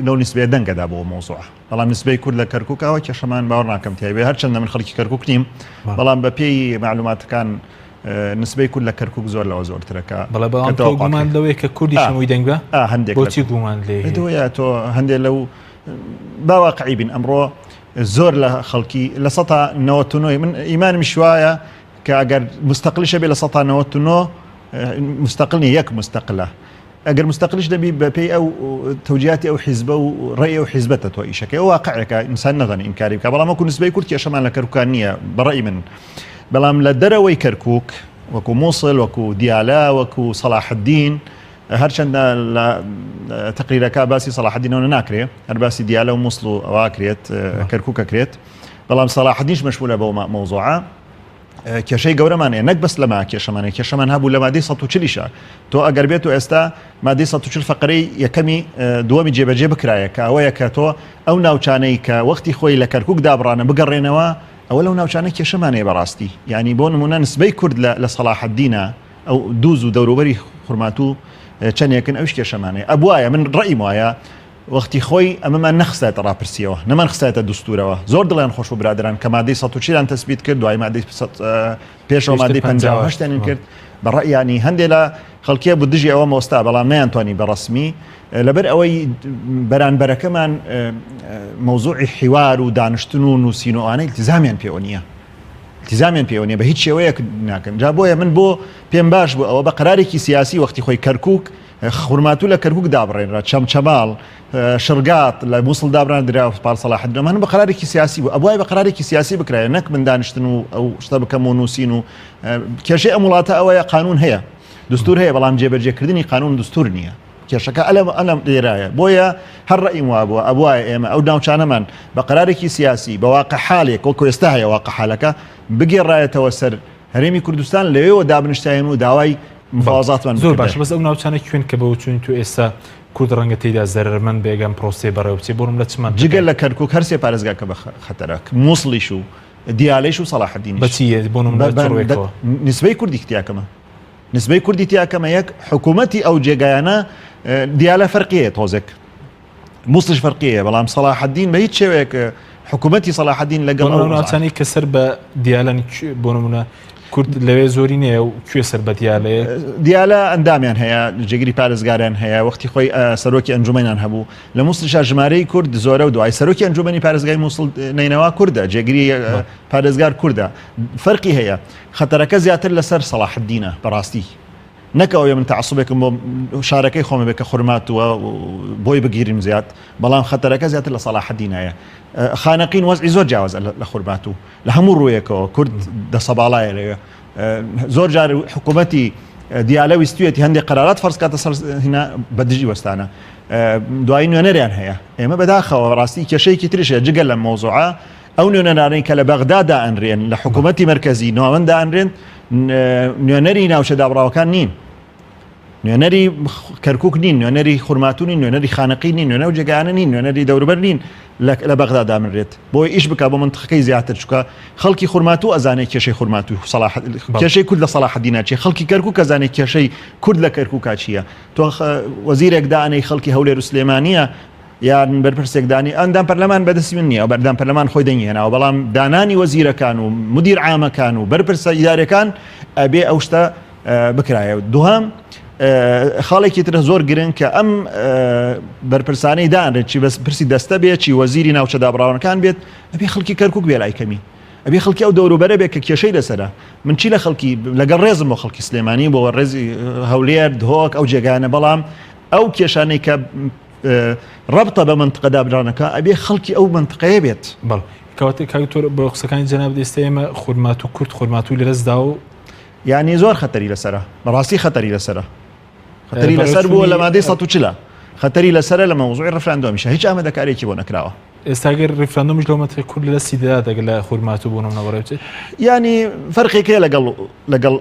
Speaker 5: لەو نسبەیە دەنگەدا بۆ مۆزوع بەڵام نسبەی کورد لە کەرککەوە کێشەمان باوەڕ ناکەم تایبێ هەرچەندە من خەڵکی کەرکک نیم بەڵام بە پێی معلوماتەکان نسبەی کورد لە کەرکک زۆر لەوە زۆرترەکە
Speaker 2: بەڵێ بەڵام تۆ گومان لەوەیە کە کوردی هەمووی دەنگ بە
Speaker 5: هەندێک
Speaker 2: بۆچی گومان لێ
Speaker 5: تۆ هەندێک لەو با واقعی بین ئەمڕۆ زۆر لە خەڵکی لە سەتا 99 من ئیمانمیش وایە کە ئەگەر مستەقلیشە بێ لە سەتا 99 مستەقل نیە یەک مستەقلە ئەگەر مستەقلیش دەبی بەپێی ئەو تەوجیاتی ئەو حیزبە و ڕێی ئەو حیزبەتە تۆ ئیشەکەی ئەو واقعێکە ئینسان نەدەنی ئینکاری بکە بەڵام وەکو نسبەی کورد کێشەمان لە کەرکوکان نییە بەڕێی من بەڵام لە دەرەوەی کەرکک وەکو مووسڵ وەکو دیالە وەکو سەڵاحەدین هەرچەندە لە تەقریرەکە باسی سەڵاحەدینەوە ناکرێ هەر باسی دیالە و مووسڵ و ئەوە کرێت کەرکک ئەکرێت بەڵام سەڵاحەدینش مەشمولە بەو مەوزوعە کێشەی گەورەمان هەیە نەک بەس لەما کێشەمان هەیە کێشەمان هەبوو لە مادەی 140 شا تۆ ئەگەر بێت و ئێستا مادەی 140 فقرەی یەکەمی دووەمی جێبەجێ بکرایە کە ئەوەیە کە تۆ ئەو ناوچانەی کە وەختی خۆی لە کەرکک دابڕانە بگەڕێنەوە ئەوە لەو ناوچانە کێشەمان هەیە بەڕاستی یعنی بۆ نمونە نسبەی کورد لە سەڵاحەدینە ئەو دووز و دەوروبەری خورماتوو چەندێکن ئەوش کێشەمان هەیە ئەبوایە من ڕەئیم وایە وەختی خۆی ئەمەمان نەخستایەتە ڕاپرسیەوە، نەمان خستایەتە دوستورەوە، زۆر دڵیان خۆش بوو برادەران کە مادەی 140 یان تەسبیت کرد، دوای مادەی پێشەوە مادەی 58 یان کرد، بە ڕەئیانی هەندێ لە خەڵکی هەبوو دژی ئەوە مۆستا، بەڵام نەیانتوانی بە ڕەسمی، لەبەر ئەوەی بەرانبەرەکەمان مەوزوعی حیوار و دانیشتن و نووسین و ئەوانە ئیلتیزامیان پێوە نییە. التزامیان پێوە نییە بە هیچ شێوەیەک ناکەن جا بۆیە من بۆ پێم باش بوو ئەوە بە قەرارێکی سیاسی وەختی خۆی کەرکک خورماتوو لە کەرکوک دابڕێنرا، چەمچەماڵ، شڕگات لە موسڵ دابراندرا و پاڵ سەڵاحەدین ئەمانە بە قەرارێکی سیاسی بوو، ئەبوایە بە قەرارێکی سیاسی بکرایە نەک من دانیشتن و ئەو شتە بکەم و نووسین و کێشەی ئەم وڵاتە ئەوەیە قانون هەیە دستور هەیە بەڵام جێبەجێکردنی قانون دستور نییە کێشەکە ئەلەم ئەلەم لێرایە بۆیە هەر ڕەئیم وابووە ئەبوایە ئێمە ئەو ناوچانەمان بە قەرارێکی سیاسی بە واقع حالێک وەکو ئێستا هەیە واقع حالەکە بگێڕایەتەوە سەر هەرێمی کوردستان لەوێوە دابنیشتاین و داوای مفاوەزاتمان
Speaker 2: زۆر باشە بەس ئەو ناوچانە کوێن کە بەوە چوین تو ئێستا کورد ڕەنگە تێیدا زەرەرمەند بێ ئەگەر ئەم پرۆسەیە بەڕێوە بچێ بۆ نمونە چ مەنتەقەیەک؟
Speaker 5: جگە لە کەرکوک هەر سێ پارێزگاکە بە خەتەرە موسڵیش و. دیالەیش و سەڵاحەدینیش.
Speaker 2: بە چی بۆ نمونە چ ڕووێکەوە؟
Speaker 5: نسبەی کوردی تیاکەمە نسبەی کوردی تیاکەمە یەک حکوومەتی ئەو جێگایانە دیالە فەرقیە تۆزێک موسڵیش فەرقیە بەڵام سەڵاحەدین بە هیچ شێوەیەک حکوومەتی سەڵاحەدین لەگەڵ
Speaker 2: ئەو ناوچانەی کە سەر بە دیالەن بۆ نمونە کورد لەوێ زۆری نییە و کوێ سەر بە دیالەیە؟
Speaker 5: دیالە ئەندامیان هەیە جێگری پارێزگاریان هەیە وەختی خۆی سەرۆکی ئەنجومەنیان هەبوو لە موسڵیشا ژمارەی کورد زۆرە و دوای سەرۆکی ئەنجومەنی پارێزگای موسڵ نەینەوا کوردە جێگری پارێزگار کوردە فەرقی هەیە خەتەرەکە زیاتر لەسەر سەڵاحەدینە بەڕاستی نەک ئەوەی من تەعەسوبێکم بۆ شارەکەی خۆم بێ کە خورماتووە بۆی بگیریم زیاد بەڵام خەتەرەکە زیاتر لە سەڵاحەدینایە خانەقین وەزعی زۆر جیاوازە لە خورماتوو لە هەموو ڕوویەکەوە کورد دەسەباڵایە لەوێ زۆر جار حکوومەتی دیالە ویستویەتی هەندێک قەرارات فەرز کاتە سەر هینا بە دژی وەستانە دوایی نوێنەریان هەیە ئێمە بەداخەوە ڕاستی کێشەیەکی تریش هەیە جگە لەم مەوزوعە ئەو نوێنەرانەی کە لە بەغدا دائەنرێن لە حکوومەتی مەرکەزی ناوەند دائەنرێن نوێنەری ناوچە دابڕاوەکان نین نوێنەری کەرکک نین نوێنەری خورماتو نین نوێنەری خانەقی نین نوێنە و جێگانە نین نوێنەری دەوروبەر نین لە بەغدا دامنرێت بۆی ئیش بک بۆ منتقەکەی زیاتر چکە خەڵکی خورماتو ئەزانێت کێشەی خورماتو سەڵاح کێشەی کورد لە سەڵاحەدینە چیە خەڵکی کەرکک ئەزانێت کێشەی کورد لە کەرکوکا چییە تۆ وەزیرێک دانەی خەڵکی هەولێر و سلێمانیە یان بەرپرسێک دانی ئەندام پەرلەمان بەدەستی من نییە بەردام پەرلەمان خۆی دەنگی هێناوە بەڵام دانانی وەزیرەکان و مدیر عامەکان و بەرپرسە ئیدارەکان ئەبێ ئەو شتە بکرایە دوهام خاڵێکی تر زۆر گرنگ کە ئەم بەرپرسانەی دانرێت چی بەس پرسی دەستە بێت چی وەزیری ناوچە دابڕاوەکان بێت ئەبێ خەڵکی کەرکک بێ لای کەمی ئەبێ خەڵکی ئەو دەوروبەرە بێت کە کێشەی لەسەرە من چی لە خەڵکی لەگەڵ ڕێزم بۆ خەڵکی سلێمانی بۆ ڕێزی هەولێر دهۆک ئەو جێگانە بەڵام ئەو کێشانەی کە ڕەبتە بە مەنتقە دابرانەکە ئەبێ خەڵکی ئەو مەنتقەیە بێت.
Speaker 2: بەڵێ کەواتە کاک دکتۆر بە قسەکانی جەنابت ئێستا ئێمە خورماتوو کورد خورماتووی لەدەست دا و
Speaker 5: یانی زۆر خەتەری لەسەرە بەڕاستی خەتەری لەسەرە خەتەری لەسەر بووە لە مادەی 140 خەتەری لەسەرە لە مەوزوعی ڕفراندۆمیشە هیچ ئامادەکاریەکی بۆ نەکراوە.
Speaker 2: ئێستا گەر ڕیفراندۆمیش لەو مەترێ کورد لە دەستی دەدات ئەگەر لە خورماتوو بۆ نمونە بەڕێ بچێت.
Speaker 5: یانی فەرقێک هەیە لەگەڵ لەگەڵ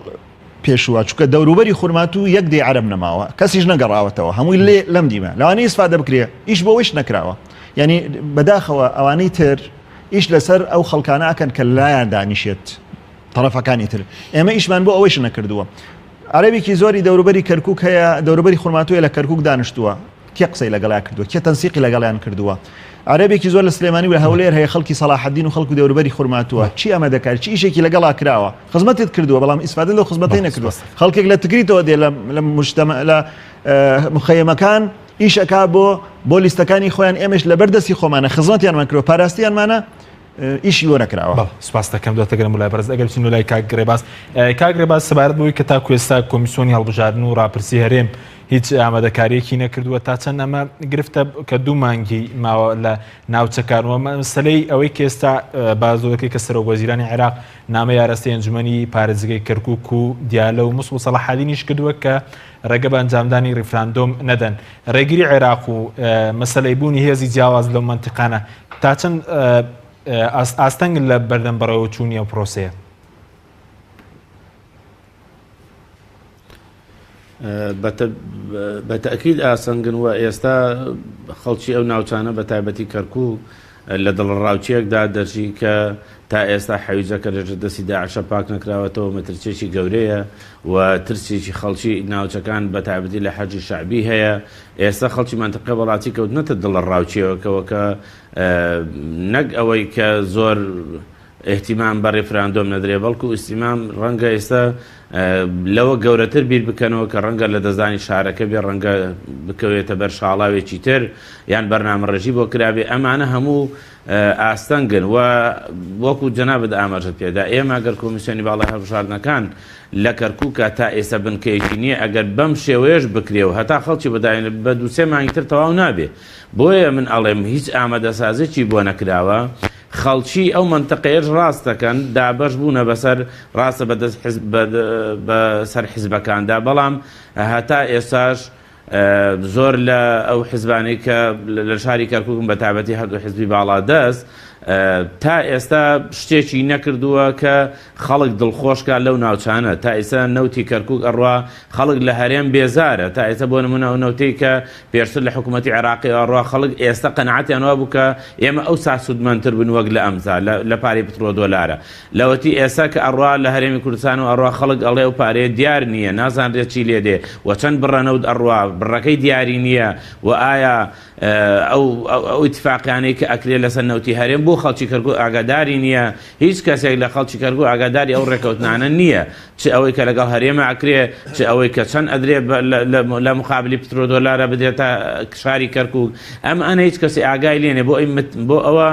Speaker 5: پێشووە چونکە دەوروبەری خورماتوو یەک دێی عەرەب نەماوە کەسیش نەگەڕاوەتەوە هەمووی لێ لەم دیمە لەوانەیە ئیسفادە بکرێ ئیش بۆ ئەوەیش نەکراوە یعنی بەداخەوە ئەوانەی تر ئیش لەسەر ئەو خەڵکانە ئەکەن کە لایان دانیشێت تەڕەفەکانی تر ئێمە ئیشمان بۆ ئەوەیش نەکردووە عەرەبێکی زۆری دەوروبەری کەرکک هەیە دەوروبەری خورماتووە لە کەرکک دانیشتووە کێ قسەی لەگەڵیان کردووە؟ کێ تەنسیقی لەگەڵیان کردووە؟ عەرەبێکی زۆر لە سلێمانی و لە هەولێر هەیە خەڵکی سەڵاحەدین و خەڵک و دەوروبەری خورماتووە چی ئەمە دەکات چی ئیشێکی لەگەڵا کراوە خزمەتت کردووە بەڵام ئیسفادە لەو خزمەتەی نەکردووە خەڵکێک لە تکریتەوە دێ لە مجتەمع لە مخەیەمەکان ئیش ئەکا بۆ بۆ لیستەکانی خۆیان ئێمەش لەبەر دەستی خۆمانە خزمەتیانمان کردووە پاراستیانمانە ئیشی بۆ نەکراوە.
Speaker 2: بەڵێ سوپاست دەکەم دواتر گەرم بۆ لای بەڕێز ئەگەر بچین بۆ لای کاک ڕێباز کاک ڕێباز سەبارەت بەوەی کە تاکو ئێستا کۆمیسیۆنی هەڵبژاردن و ڕاپرسی هەرێم هیچ ئامادەکاریەکی نەکردووە تا چەند ئەمە گرفتە کە دوو مانگی ماوە لە ناوچەکان و مەسەلەی ئەوەی کە ئێستا بازۆەکەی کە سەرۆک وەزیرانی عێراق نامەی ئاراستەی ئەنجومەنی پارێزگەی کەرکوک و دیالە و موسڵ و سەڵاحەدینیش کردووە کە ڕێگە بە ئەنجامدانی ڕیفراندۆم نەدەن ڕێگری عێراق و مەسەلەی بوونی هێزی جیاواز لەو مەنتیقانە تا چەند ئاستەنگن لە بەردەم بەڕێوەچوونی ئەو پرۆسەیە؟
Speaker 6: بە تەئکید ئاسەنگن و ئێستا خەڵکی ئەو ناوچانە بە تایبەتی کەرکوک لە دڵەڕاوکێیەکدا دەژی کە تا ئێستا حەویجە کە لەژێر دەستی داعشە پاک نەکراوەتەوە مەترسیەکی گەورەیە و ترسێکی خەڵکی ناوچەکان بە تایبەتی لە حەشدی شەعبی هەیە ئێستا خەڵکی مەنتقەی بەڵاچی کەوتنەتە دڵەڕاوکێیەکەوە کە نەک ئەوەی کە زۆر ئیهتیمام بە ڕیفراندۆم نەدرێ، بەڵکو ئیستیمام ڕەنگە ئێستا لەوە گەورەتر بیر بکەنەوە کە ڕەنگە لەدەستدانی شارەکە بێ، ڕەنگە بکەوێتە بەر شاڵاوێکی تر یان بەرنامەڕێژی بۆ کرابێ، ئەمانە هەموو ئاستەنگن و وەکو جەنابت ئاماژەت پێدا ئێمە گەر کۆمیسیۆنی باڵای هەڵبژاردنەکان لە کەرکوکا تا ئێستا بنکەیەکی نییە ئەگەر بەم شێوەیەش بکرێ و هەتا خەڵکی بەداوێن بە دوو سێ مانگی تر تەواو نابێ بۆیە من ئەڵێم هیچ ئامادەسازێکی بۆ نەکراوە. خەڵکی ئەو مەنتقەیەش ڕاست دەکەن دابەش بوونە بەسەر ڕاستە بە دەست حزب بە سەر حزبەکاندا بەڵام هەتا ئێستاش زۆر لە ئەو حزبانەی کە لە شاری کەرکوکن بە تایبەتی هەردوو حزبی باڵادەست. تا ئێستا شتێکی نەکردووە کە خەڵک دڵخۆش کا لەو ناوچانە. تا ئیستا نەوتی کەرکوک ئەڕوا، خەڵک لە هەرێم بێزارە. تا ئێستا بۆ نموونە ئەو نەوتەی کە پێشتر لە حکوومەتی عێراقی ئەڕوا، خەڵک ئێستا قەناعەتیان وا بوو کە ئێمە ئەوسا سوودمەندتر بووین وەک لە ئەمسا لە پارەی پترۆدۆلارە. لەوەتی ئێستا کە ئەڕوا لە هەرێمی کوردستان و ئەڕوا خەڵک ئەڵێ ئەو پارەیە دیار نییە، نازانرێت چی لێ دێ و چەند بڕە نەوت ئەڕوا، بڕەکەی دیاری نییە و ئایا ئەو ئەو ئیتفاقیانەی کە ئەکرێ لەسەر نەوتی هەرێم بۆ خەڵکی کەرکوک ئاگاداری نییە، هیچ کەسێک لە خەڵکی کەرکوک ئاگاداری ئەو ڕێکەوتنانە نییە، چ ئەوەی کە لەگەڵ هەرێمە ئەکرێ، چ ئەوەی کە چەند ئەدرێ لە مقابلی پترۆدۆلارە بدرێتە شاری کەرکوک، ئەم ئەنە هیچ کەسی ئاگای لێ نییە، بۆ بۆ ئەوە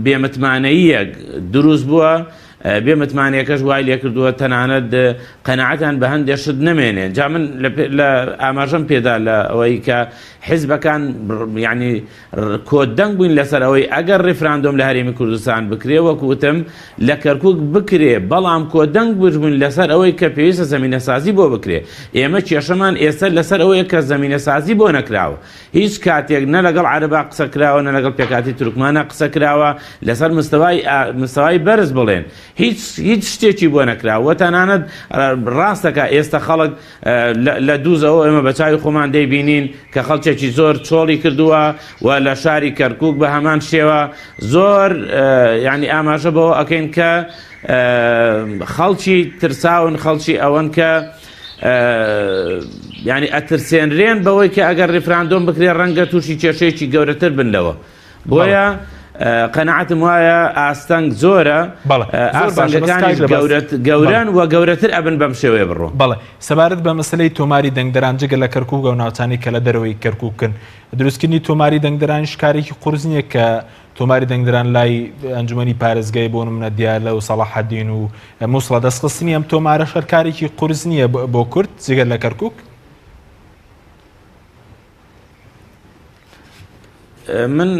Speaker 6: بێ متمانەییەک دروست بووە، بێ متمانەیەکەش وای لێکردووە تەنانەت قەناعەتیان بە هەندێ شت نەمێنێ. جا من لە ئاماژەم پێدا لە ئەوەی کە حیزبەکان یعنی کۆدەنگ بووین لەسەر ئەوەی ئەگەر ڕیفراندۆم لە هەرێمی کوردستان بکرێ وەک وتم لە کەرکوک بکرێ، بەڵام کۆدەنگ بووین لەسەر ئەوەی کە پێویستە زەمینەسازی بۆ بکرێ. ئێمە کێشەمان ئێستا لەسەر ئەوەیە کە زەمینەسازی بۆ نەکراوە. هیچ کاتێک نە لەگەڵ عەرەبا قسە کراوە نە لەگەڵ پێکهاتەی تورکمانا قسە کراوە لەسەر مستەوای مستەوای بەرز بڵێن هیچ هیچ شتێکی بۆ نەکراوە و تەنانەت ڕاستەکە ئێستا خەڵک لە دووزەوە ئێمە بە چاوی خۆمان دەیبینین کە خەڵکێکی زۆر چۆڵی کردووە و لە شاری کەرکک بە هەمان شێوە زۆر ینی ئاماژە بەوە ئەەکەین کە خەڵکی ترساون خەڵکی ئەوەن کە یانی ئەترسێنرێن بەوەی کە ئەگەر ڕیفراندۆم بکرێ ڕەنگە تووشی کێشەیەکی گەورەتر بن لەوە بۆیە قەنەعەتم وایە ئاستەنگ زۆرە ئاستەنگەکانیش گەورەن و گەورەتر ئەبن بەم شێوەیە بڕۆ.
Speaker 2: بەڵێ سەبارەت بە مەسەلەی تۆماری دەنگدەران جگە لە کەرکوک ئەو ناوچانەی کە لە دەرەوەی کەرکوکن دروستکردنی تۆماری دەنگدەرانیش کارێکی قورس نییە کە تۆماری دەنگدەران لای ئەنجومەنی پارێزگای بۆ نمونە دیالە و سەڵاحەدین و موسڵە، دەستخستنی ئەم تۆمارەش هەر کارێکی قورس نییە بۆ کورد جگە لە کەرکوک؟
Speaker 6: من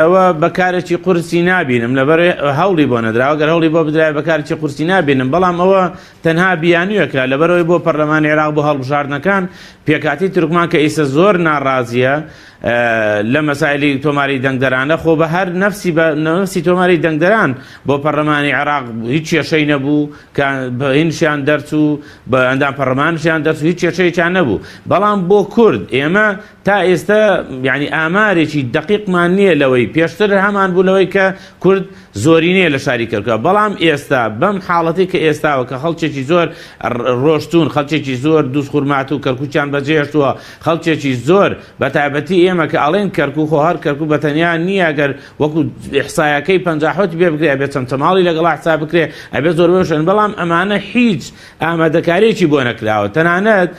Speaker 6: ئەوە بە کارێکی قورسی نابینم لەبەر هەوڵی بۆ نەدراوە گەر هەوڵی بۆ بدرای بە کارێکی قورسی نابینم بەڵام ئەوە تەنها بیانوویەکە لەبەرەوەی بۆ پەرلەمانی عێراق بۆ هەڵبژاردنەکان پێکاتی تورکمان کە ئیسە زۆر ناڕازیە لە مەسایلی تۆماری دەنگدەرانە خۆ بە هەر نەفسی بە نەفسی تۆماری دەنگدەران بۆ پەرلەمانی عێراق هیچ کێشەی نەبوو کە هینشیان دەرچوو بە ئەندام پەرلەمانشیان دەرچوو هیچ کێشەیەکیان نەبوو بەڵام بۆ کورد ئێمە تا ئێستا یعنی ئامارێکی دقیقمان نییە لەوەی پێشتر هەمان بوو لەوەی کە کورد زۆرینەیە لە شاری کەرکوک بەڵام ئێستا بەم حاڵەتی کە ئێستاوە کە خەڵکێکی زۆر ڕۆشتوون خەڵکێکی زۆر دووزخورماتوو کەرکوکیان بەجێهێشتووە خەڵکێکی زۆر بە تایبەتی ئێمە کە ئەڵێن کەرکوک خۆ هەر کەرکوک بە تەنیا نییە گەر وەکو ئیحسایەکەی 57 پێ بکرێ ئەبێ چەمچەماڵی لەگەڵا حساب بکرێ ئەبێ زۆربەی شوێن بەڵام ئەمانە هیچ ئامادەکاریەکی بۆ نەکراوە تەنانەت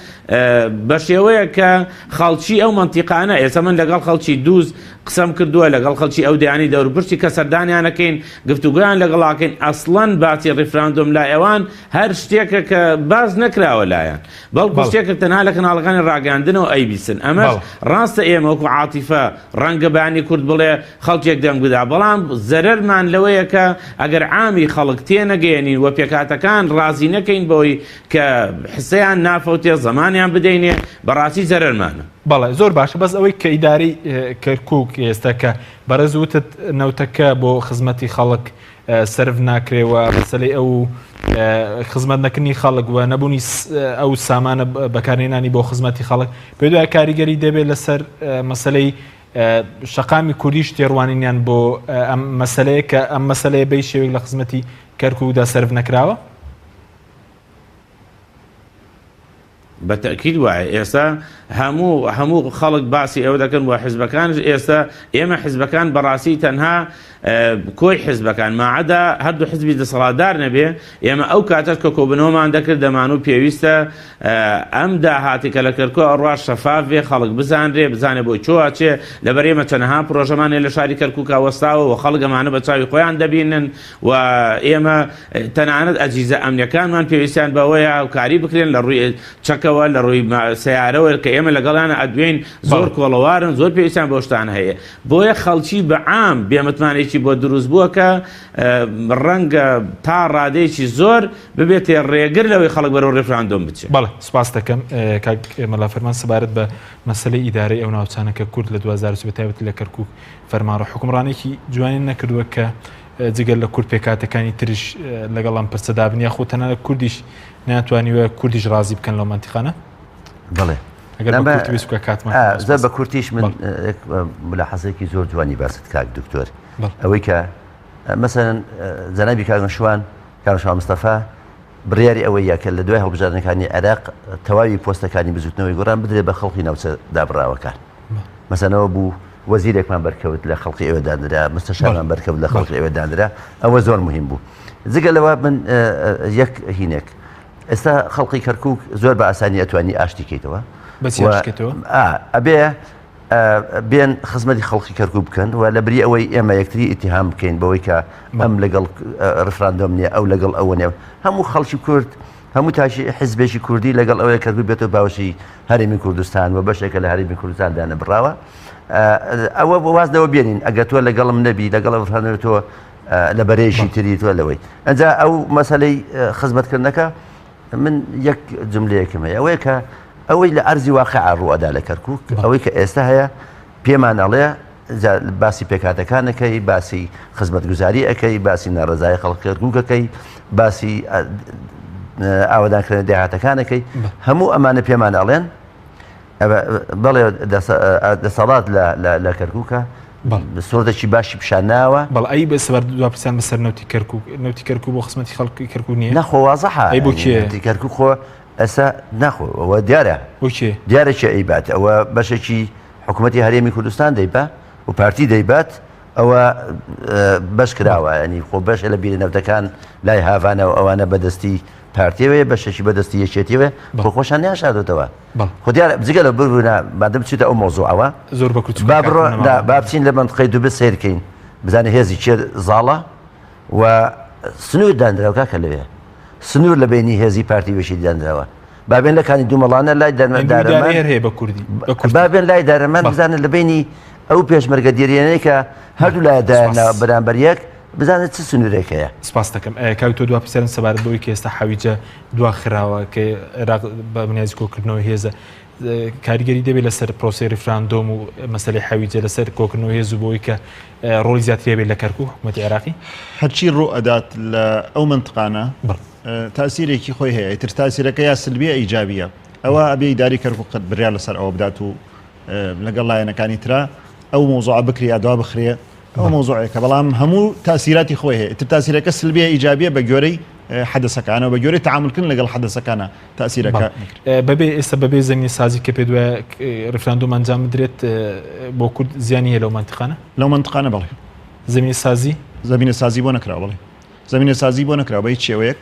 Speaker 6: بە شێوەیە کە خەڵکی ئەو مەنتیقانە ئێستا من لەگەڵ خەڵکی دووز قسەم کردووە لەگەڵ خەڵکی ئەو دەیانی دەوروپشتی کە سەردانیانەکەین گفتوگۆیان لەگەڵاکەین ئەسڵەن باسی ڕیفراندۆم لای ئەوان هەر شتێکە کە باس نەکراوە لایەن بەڵکو شتێکە تەنها لە کەناڵەکانی ڕاگەیاندنەوە ئەیبیسن ئەمەش ڕاستە ئێمە وەکو عاتیفە ڕەنگە بەیانی کورد بڵێ خەڵکێک دەنگ بدا بەڵام زەرەرمان لەوەیە کە ئەگەر عامی خەڵک تێنەگەیەنین و پێکهاتەکان ڕازی نەکەین بەوەی کە حسەیان نافەوتێ زەمانیان بدەینێ بەڕاستی زەرەرمانە.
Speaker 2: بەڵێ زۆر باشە بەس ئەوەی کە ئیدارەی کەرکوک ئێستا کە بەڕێز وتت نەوتەکە بۆ خزمەتی خەڵک سەرف ناکرێ و مەسەلەی ئەو خزمەت نەکردنی خەڵک و نەبوونی ئەو سامانە بەکارهێنانی بۆ خزمەتی خەڵک پێ دوای کاریگەری دەبێت لەسەر مەسەلەی شەقامی کوردیش تێڕوانینیان بۆ ئەم مەسلەیە کە ئەم مەسلەیە بەی شێوێک لە خزمەتی کەرکووکدا سەرف نەکراوە؟
Speaker 6: بە تەئکید وایە ئێستا هەموو هەموو خەڵک باسی ئەوە دەکەن و حزبەکانش ئێستا ئێمە حزبەکان بەڕاستی تەنها کۆی حزبەکان ماعدا هەردوو حزبی دەسەڵاتدار نەبێ ئێمە ئەو کاتەش کە کۆبنەوەمان دەکرد دەمان و پێویستە ئەم داهاتی کە لە کەرکوک ئەڕوا شەفاف بێ خەڵک بزانرێ بزانێ بۆی چۆ ئەچێ لەبەر ئێمە چەنەها پرۆژەمان هەیە لە شاری کەرکوکا وەستاوە و خەڵک ئەمانە بە چاوی خۆیان دەبینن و ئێمە تەنانەت ئەجیزە ئەمنیەکانمان پێویستیان بەوەیە هاوکاری بکرێن لە ڕووی چەکەوە لە ڕووی سەیارەوە کە ئێمە. ئێمە لەگەڵیانە ئەدوێین زۆر کۆڵەوارن زۆر پێویستیان بەو شتانە هەیە بۆیە خەڵکی بە عام بێمتمانەیەکی بۆ دروست بووە کە ڕەنگە تا ڕادەیەکی زۆر ببێتێ ڕێگر لەوەی خەڵک بەرەو ڕیفراندۆم بچێت.
Speaker 2: بەڵێ سپاس دەکەم کاک مەلا فەرمان سەبارەت بە مەسەلەی ئیدارەی ئەو ناوچانە کە کورد لە 2023 بە تایبەتی لە کەرکوک فەرمانڕە حوکمڕانێکی جوانی نەکردووە کە جگەل لە کورد پێکهاتەکانی تریش لەگەڵ ئەم پرسەدا بن یاخود تەنانەت کوردیش نەیانتوانیوە کوردیش ڕازی بکەن لەو مەنتیقانە؟
Speaker 4: بەڵێ
Speaker 2: ئەگەر بە کورتی بێت چونکە کاتمان کەمە.
Speaker 4: زۆر بە کورتیش من ملاحەزەیەکی زۆر جوانی باست کاک دکتۆر ئەوەی کە مەسەلەن جەنابی کاک نەشوان کاک نەشوان مستەفا بڕیاری ئەوەیە کە لە دوای هەڵبژاردنەکانی عێراق تەواوی پۆستەکانی بزوتنەوەی گۆڕان بدرێت بە خەڵکی ناوچە دابڕاوەکان مەسەنەوە بوو وەزیرێکمان بەرکەوت لە خەڵکی ئەوێ دانرا مستەشارمان بەرکەوت لە خەڵکی ئەوێ دانرا ئەوە زۆر مهم بوو جگە لەوە من یەک هینێک ئێستا خەڵکی کەرکک زۆر بە ئاسانی ئەتوانی ئاشتی کەیتەوە ئەبێ بێن خزمەتی خەڵکی کەرکک بکەن و لە بری ئەوەی ئێمە یەکتری ئیتیهام بکەین بەوەی کە ئەم لەگەڵ ڕفراندۆم نییە ئەو لەگەڵ ئەوە نیە هەموو خەڵکی کورد هەموو تاکی حزبێکی کوردی لەگەڵ ئەوەیە کەرکک بێتەوە باوەشی هەرێمی کوردستان و بەشێکە لە هەرێمی کوردستان دانەبڕاوە ئەوە واز لەوە بێنین ئەگەر تۆ لەگەڵم نەبی لەگەڵ ڕفراندۆم تۆ لە بەرەیەکی تری تۆ لەوەی ئەجا ئەو مەسلەی خزمەتکردنەکە من یەک جملەیەکم هەیە ئەوەیە کە ئەوەی لە ئەرزی واقع ڕوئەدا لە کەرکک ئەوەی کە ئێستا هەیە پێمان ئەڵێ باسی پێکاتەکانەکەی باسی خزمەتگوزاری ئەەکەی باسی ناڕزای خەڵک کەرکوکەکەی باسی ئاوەدانکردنە داهاتەکانەکەی هەموو ئەمانە پێمان ئەڵێن بەڵێ دەسەڵات لە کەرکوکە سۆردەکی باشی پیشان ناوە.
Speaker 2: بەڵێ ئەی بە سەبارەت دوا پرسیار بەسەر نەوتی کەرکوک نەوتی کەرکوک بۆ خزمەتی خەڵکی کەرکوک نییە؟
Speaker 4: ناخۆ وازحە
Speaker 2: ئەی بۆ کێ؟
Speaker 4: نەوتی کەرکوک خۆ ئێستا ناخۆ ئەوە دیارە
Speaker 2: بۆ کێ؟
Speaker 4: دیارە کێ ئەیبات ئەوە بەشێکی حکوومەتی هەرێمی کوردستان دەیبا و پارتی دەیبات ئەوە بەش کراوە ینی خۆ بەشە لە بیرە نەوتەکان لای هاڤانە و ئەوانە بەدەستی پارتیەوەیە بەشێکی بەدەستی یەکێتیەوە خۆ خۆشان نیان شاردۆتەوە خۆ دیارە جگە لە ببوونە مادەم بچیتە ئەو مەوزوعەوە
Speaker 2: زۆر بە کورتی
Speaker 4: با بڕۆ با بچین لە مەنتقەی دوبز سەیر کەین بزانین هێزی کێ زاڵە و سنوور دانراوە کاکە لەوێ سنوور لە بینی هێزی پارتی وێشی دانراوە بابێن لە کانی دوومەڵانە لای
Speaker 2: دارەمان هەیە بە کوردی
Speaker 4: بابێن لای دارەمان بزانن لە بینی ئەو پێشمەرگە دێرینەی کە هەردوو لایە دایانەوە بەرامبەر یەک بزانێت چ سنوورێک هەیە.
Speaker 2: سپاست دەکەم. کاک تۆ دوا پرسیارم سەبارەت بەوەی کە ئێستا حەویجە دوا خراوە کە عێراق بە بنیازی کۆکردنەوەی هێزە کاریگەری دەبێت لەسەر پرۆسەی ریفراندۆم و مەسەلەی حەویجە لەسەر کۆکردنەوەی هێز و بۆی کە ڕۆڵی زیاتری هەبێت لە کەرکوک حکوومەتی عێراقی؟
Speaker 5: هەرچی ڕوو ئەدات لە ئەو مەنتقانە تاسیرێکی خۆی هەیە ئیتر تاسیرەکە یا سلبیە ئیجابیە ئەوە ئەبێ ئیداری کەرکوک قەت بریار لەسەر ئەوە بدات و لەگەڵ لایەنەکانی ترا ئەو مەوزوعە بکرێ یا دوا بخرێ ئەو مەوزوعێکە بەڵام هەموو تاسیراتی خۆی هەیە تر تاسیرەکە سلبیە ئیجابیە بە گوێرەی حەدەسەکانەوە بە گوێرەی تعاملکردن لەگەڵ حەدەسەکانە تاسیرەکە
Speaker 2: بەبێ ئێستا بەبێ زەمینە سازی کە پێ دوایە ڕیفراندۆم ئەنجام بدرێت بۆ کورد زیانی هەیە لەو مەنتیقانە؟
Speaker 5: لەو مەنتیقانە بەڵێ.
Speaker 2: زەمینە سازی؟
Speaker 5: زەمینە سازی بۆ نەکراوە بەڵێ. زەمینە سازی بۆ نەکراوە بە هیچ شێوەیەک.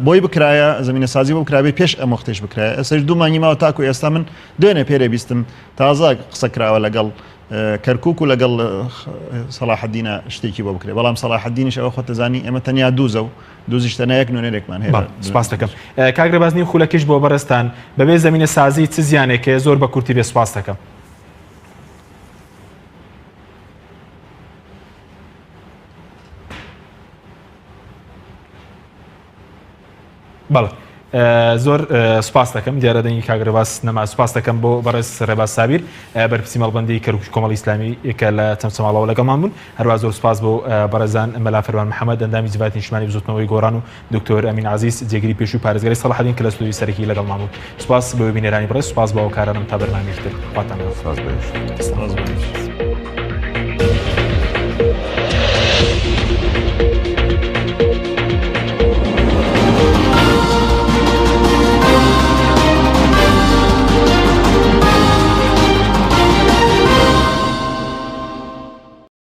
Speaker 5: بۆی بکرایە زەمینە سازی بۆ بکرابێ پێش ئەم وەختێش بکرایە ئێستاش دوو مانگی ماوە تاکو ئێستا من دوێنێ پێرێ بیستم تازە قسە کراوە لەگەڵ کەرکک و لەگەڵ سەڵاحەدینە شتێکی بۆ بکرێ بەڵام سەڵاحەدینیش ئەوە خۆت دەزانی ئێمە تەنیا دووزە و دووزیش تەنیا یەک نوێنەرێکمان هەیە.
Speaker 2: سپاس دەکەم کاک ڕێباز نیو خولەکیش بۆ بەڕێزتان بەبێ زەمینە سازی چ زیانێک هەیە زۆر بە کورتی بێ سپاس دەکەم. بەڵێ زۆر سوپاس دەکەم دیارە دەنگی کاک ڕێباز نەما سوپاس دەکەم بۆ بەڕێز ڕێباز سابیر بەرپرسی مەڵبەندی کەرکوکی کۆمەڵی ئیسلامی کە لە چەمچەماڵەوە لەگەڵمان بوون هەروە زۆر سوپاس بۆ بەڕێزان مەلا فەرمان محەممەد ئەندامی جڤاتی نیشتمانی بزوتنەوەی گۆڕان و دکتۆر ئەمین عزیز جێگری پێشووی پارێزگاری سەڵاحەدین کە لە ستۆدیۆی سەرەکی لەگەڵمان بوون سوپاس بۆ بینەرانی بەڕێز سوپاس بۆ هاوکارانم تا بەرنامەیەکی تر خواتان لەگەڵ.
Speaker 4: سوپاس بۆ
Speaker 2: سپاس.